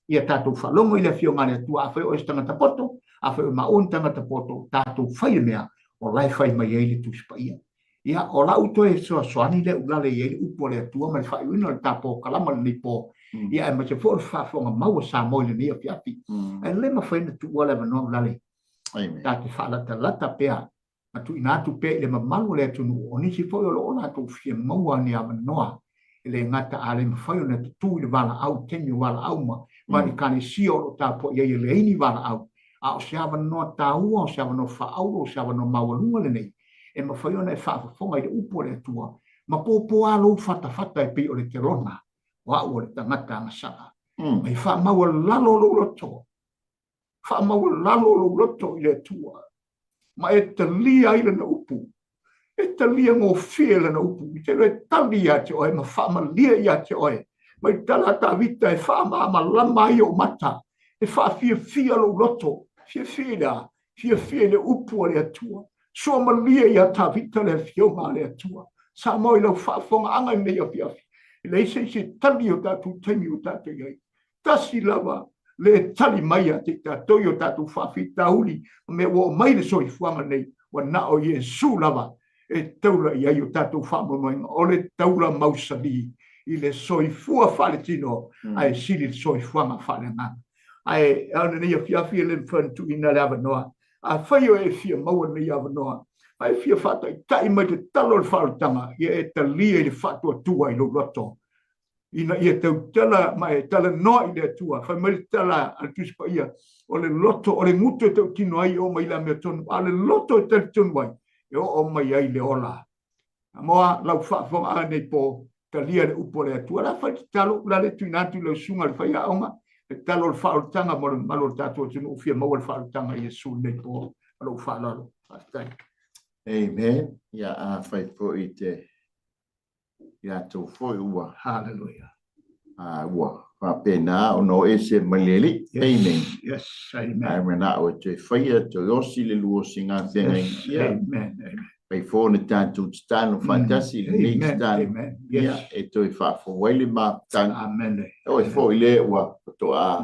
Ia tatou faalogo i le Afioga a le Atua, afai o oe se tagata poto, afai o maua ni tagata poto, tatou fai le mea o la e fai mai ai le Tusi Paia. Ia, o lau toe fesoasoani lea ulale i ai le upu a le Atua ma le faaiuina o le ta polokalama i lenei po, ia aemaise foi o le faafofoga mau a Samoa i lenei afiafi. Ae le mafai ona tuua le avanoa ulale. Ta te faalatalata pea ma tuuina atu pea i le mamalu o le atunuu, o nisi foi o lo o latou fia maua ni avanoa, e le gata a le mafai ona tutū i le valaau i taimi o valaau ma ma ekalesia o lo o tapuai ai e leai ni valaau, a o se avanoa taua, o se avanoa faaauro, o se avanoa maualuga lenei e mafai ona e faafofoga i le upu a le Atua ma pōpō lou fatafata e pei o le telona o au o le tagata agasala. Ma e faamaualalo lou loto, faamaualalo lou loto i le Atua, ma e talia ai lana upu, e talia gofie lana upu, i te e tali ia te oe ma faamalie ia te oe. Mai tala a Tavita e faamalamalama ai ou mata, e faafiafia lou loto, fiafia i le a? Fiafia i le upu a le Atua. Suamalie ia Tavita le afioga a le Atua. Samoa i lau faafofogaaga i lenei afiafi, e leai se isi e tali i o tatou taimi ua tatou i ai. Tasi lava le e tali mai ia te i tatou i o tatou faafitauli ma mea ua oo mai i le soifuaga nei, ua na o Iesu lava e taula i ai o tatou faamoemoega, o le taula mausali i le soifua faaletino ae sili le soifuaga faaleagaga. Ae ao lenei afiafi e le mafai ona tuuina le avanoa. Afai o e fia maua lenei avanoa, a e fia faataitai mai le tatalo o le faaolataga, ia e talia i le faatuatua i lou loto, ina ia tautala ma e talanoa i le Atua. Fai mai le tala a le Tusi Paia, o le loto, o le gutu e tautino ai e oo mai i le amiotonu, a o le loto e talitonu ai, e oo mai ai le ola. Samoa, lau faafofogaaga nei po, talia le upu a le Atua. La fai tatalo, la le tuuina atu i lau susuga i le faiaoga, le tatalo o le faaolataga mo le mamalu o le tatou atunuu, fia maua le faaolataga i Iesu nei po, ma lou faaaloalo. Faafetai. Amen. Ia, afai foi te i latou foi ua Hallelujah. Ua faapena ona o ese mai le Alii. Yes. Amen. Yes. Amen. Ae manao e toe faia, toe osi le lua osiga feagaiga. Yes. Amen. Amen. Fai foi ona tatou tatalo faatasi i lenei Amen. tatalo. Amen. Yes. Ia, e toe faafou ai le mafutaga. Amen. Oe foi le ua faatoa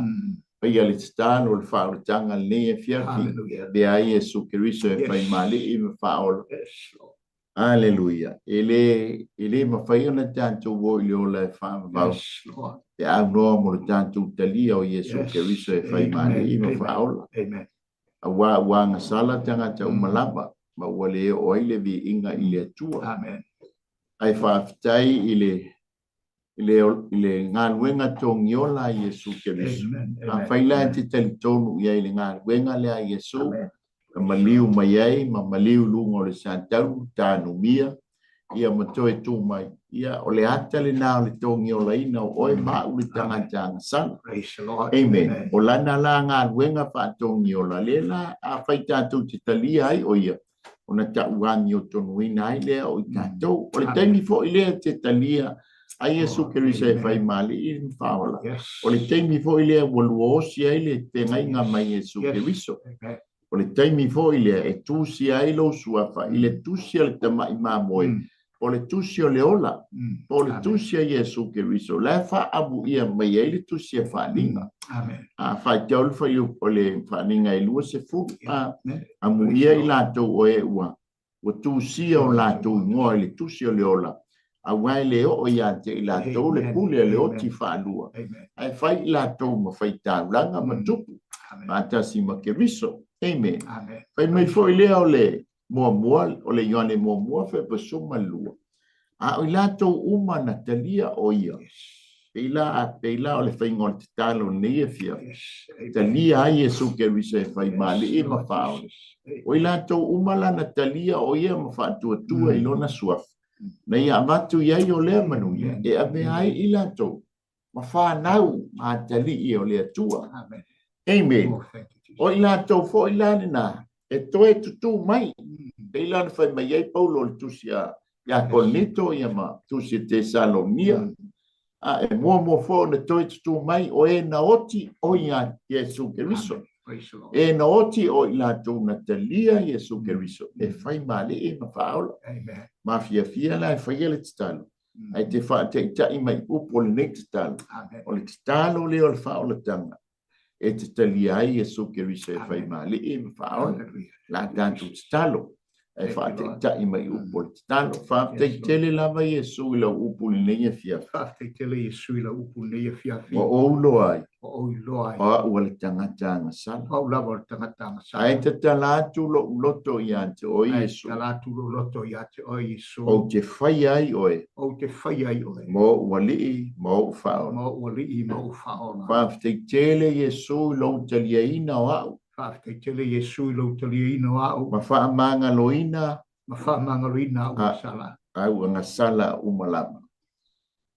faia le tatalo o le faaolataga lenei afiafi. Hallelujah. Avea ai Iesu Keriso e Yes. fai ma Alii ma Faaola. Yes, Lord. Aleluia. E le, e le mafai ona tatou o i le ola e faavavau. Yes, Lord. Pe aunoa mo le tatou talia o Iesu Yes. Keriso e fai ma Amen. Alii ma Amen. Faaola. Amen. Aua ua agasala tagata uma lava, ma ua le oo ai le viiga i le Atua. Amen. Ae faafetai i le, i le, i le galuega togiola a Iesu Keriso. Amen. Afai la e te talitonu i ai i le galuega lea a Iesu, Amen. na maliu mai ai ma maliu i luga o le satauru, tanumia, ia ma toe tu mai. Ia, o le ata lena o le togiolaina o oe ma au le tagata agasala. Praise the Lord. Amen. O lana la galuega faatogiola, lea la afai tatou te talia ai o ia, ona tau amiotonuina ai lea o i tatou. O le taimi foi lea te talia ai Iesu Keriso e fai ma Alii ma Faaola. Yes. O le taimi foi lea ua luaosi ai le feagaiga mai Iesu Yes. Keriso. Amen. O le taimi foi lea e tusia ai lou suafa i le tusi a le tamai mamoe, po o le tusi o le ola, po o le Amen. tusi a Iesu Keriso, la e faaamuia mai ai le tusi a faaaliga. Amen. A faitau le fuaiupu o le faaaliga e 20, a Amen. amuia i latou o e ua ua tusia o latou igoa i le tusi o le ola, aua e le oo ia te i latou le Amen. pule a le Amen. oti faalua. Amen. Ae fai i latou ma faitaulaga ma tupu, Amen. faatasi ma Keriso. Amen. Amen. Fai mai foi lea o le muamua, o le Ioane muamua fepa 12. A o i latou uma na talia o ia. Pei la, pei la o le faiga o le tatalo lenei afiafi. Yes. Amen. Talia ai Iesu Keriso e fai ma Alii ma Lord Faaola. Jesus. O i latou uma la na talia o ia ma faatuatua i lona suafa. Na ia avatu i ai o lea manuia Amen. e avea ai i latou ma fanau ma atalii o le Atua. Amen. Amen. Oh, thank you, Jesus. O i latou foi la lena e toe tutū mai. Pei la na fai mai ai Paulo o le tusi a ia Korinito ia ma tusi a Tesalonia. A e muamua foi ona toe tutū mai o e na oti o ia Iesu Keriso. E na oti o i latou na talia Iesu Keriso e fai ma alii ma faaola. Ma fiafia la e faia le tatalo. Ae te faataitai mai upu o lenei tatalo. O le tatalo lea o le faaolataga e te talia ai Iesu Keriso e fai ma alii ma faaola. La tatou tatalo e faataitai mai upu o le tatalo. Faafetai tele lava Iesu i lau upu i lenei afiafi. Faafetai tele Iesu i lau upu i lenei afiafi. Ua ou iloa ai. Ua ou iloa ai. O au o le tagata agasala. O au lava o le tagata agasala. Ae tatala atu lou loto ia te oe Iesu. Ae tatala atu lou loto ia te oe Iesu. Ou te faia ai oe. Ou te faia ai oe. Ma ou alii ma ou faaola. Ma ou alii ma ou faaola. Faafetai tele Iesu i lou taliaina o au. Faafetai tele Iesu i lou taliaina o au. Ma faamagaloina. Ma faamagaloina au agasala. Au agasala uma lava.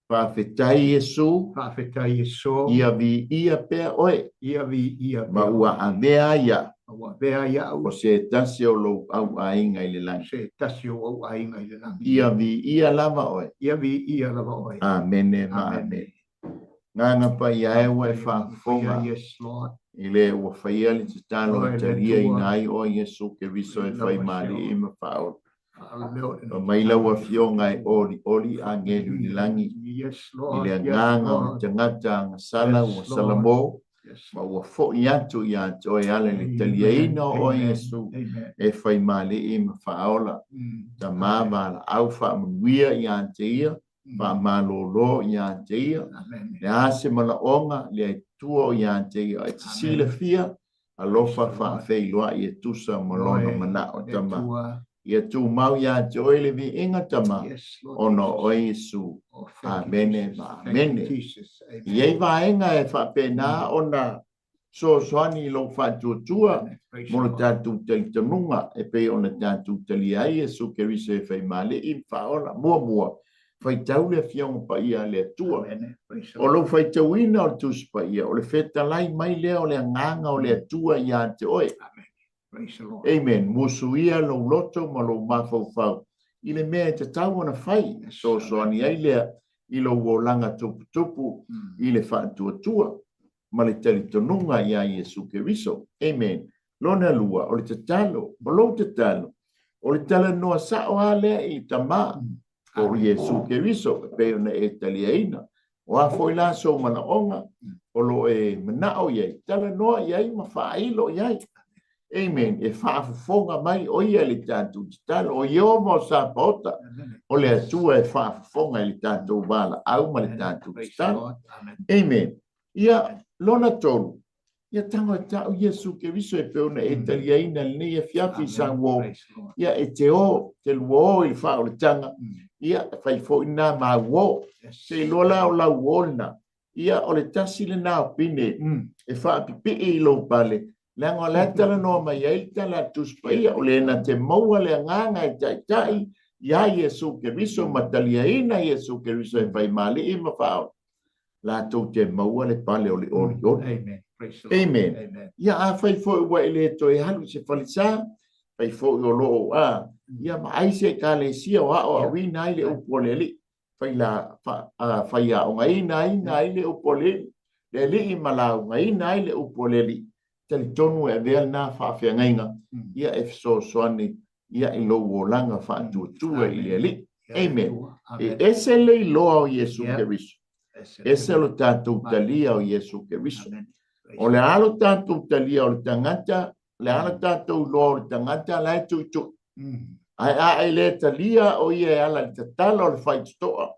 Faafetai Iesu. Faafetai Iesu. Ia viia pea oe. Ia viia pea Ma ua avea ai au. Ma ua avea ai au. O se tasi o lou au aiga i le lagi. Se tasi o ou aiga i le lagi. Ia viia lava oe. Ia viia lava oe. Amene ma amene. Agaga Paia e ua e faafofoga i le ua faia le tatalo e taliaina ai oe Iesu Keriso e fai ma Alii ma Faaola. Fai mai lau Afioga e olioli agelu i le lagi i le agaga o le tagata agasala ua salamo ma ua foi atu ia te oe e ala i le taliaina o oe Iesu e fai ma Alii ma Faaola. Tama valaau faamanuia ia te ia faamalolo ia te ia, le a se manaoga le Atua o ia te ia, e te silafia, alofa faafeiloai e tusa ma lona manao, Tama. Ia tumau ia te oe le viiga, Tama, ona o oe Iesu. Amene ma amene. E i ai vaega e faapena ona fesoasoani i lou faatuatua mo le tatou talitonuga e pei ona tatou talia ai Iesu Keriso e fai ma Alii ma Faaola. Muamua, faitau le Afioga Paia a le Atua. O lou faitauina o le Tusi Paia, o le fetalai mai lea o le Agaga o le Atua ia te oe. Amen. Musuia lou loto ma lou mafaufau i le mea e tatau ona fai, e fesoasoani ai lea i lou olaga tuputupu i le faatuatua ma le talitonuga iā Iesu Keriso. Amen. Lona lua, o le tatalo, o lou tatalo, o le talanoa sao lava lea i le Tama, o Iesu Keriso, e pei ona e taliaina. O a foi la sou manaoga o lo o e manao i ai, talanoa i ai ma faailo i ai. Amen. E faafofoga mai o ia i le tatou tatalo. O Ieova o Sapaota, o le Atua e faafofoga i le tatou valaau ma le tatou tatalo. Amen. Ia, lona tolu, ia tago e ta'u Iesu Keriso e pei ona e taliaina i lenei afiafi i Samoa, ia e te o, te lua o i le faaolataga, ia e fai foi lena ma au uo. Se iloa la o lau uo lena, ia o le tasi lena o pine e faapipii i lou pale, leaga o la e talanoa mai ai le tala a le Tusi Paia, o le na te maua le agaga e taitai iā Iesu Keriso ma taliaina Iesu Keriso e fai ma Alii ma Faaola. Latou te maua le pale o le olioli. Amen. Amen. Ia afai foi ua e le toe alu i se falesa, fai foi o lo o a, ia ma ai se ekalesia o aoaoina ai le upu o le Alii, fai la, fa, a, fai aogaina aina ai le upu o le, le Alii ma laugaina ai le upu o le Alii. Talitonu e avea lena faafeagaiga, ia e fesoasoani ia i lou olaga faatuatua i le Alii. Amen. E ese le iloa o Iesu Keriso. Ese lo tatou talia o Iesu Keriso. O le a lo tatou talia o le tagata, o le a lo tatou iloa o le tagata la e tuitui. Ae a e le talia o ia e ala i le tatalo a le faitotoa,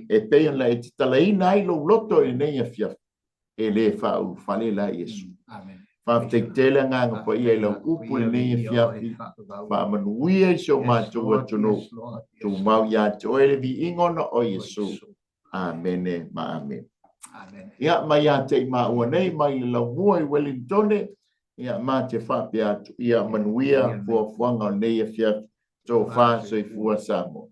e pei ona e tatalaina ai lou loto i lenei afiafi, e le faaulufale la Iesu. Faafetai tele Agaga Paia i lau upu i lenei afiafi, faamanuia i si o matou atunuu, tumau ia te oe le viiga ona o Iesu. Amene ma amene. Ia, mai ia te i maua nei, mai le laumua i Wellingtone, ia, ma te faapea atu, ia manuia fuafuaga o lenei afiafi, tofa soifua Samoa.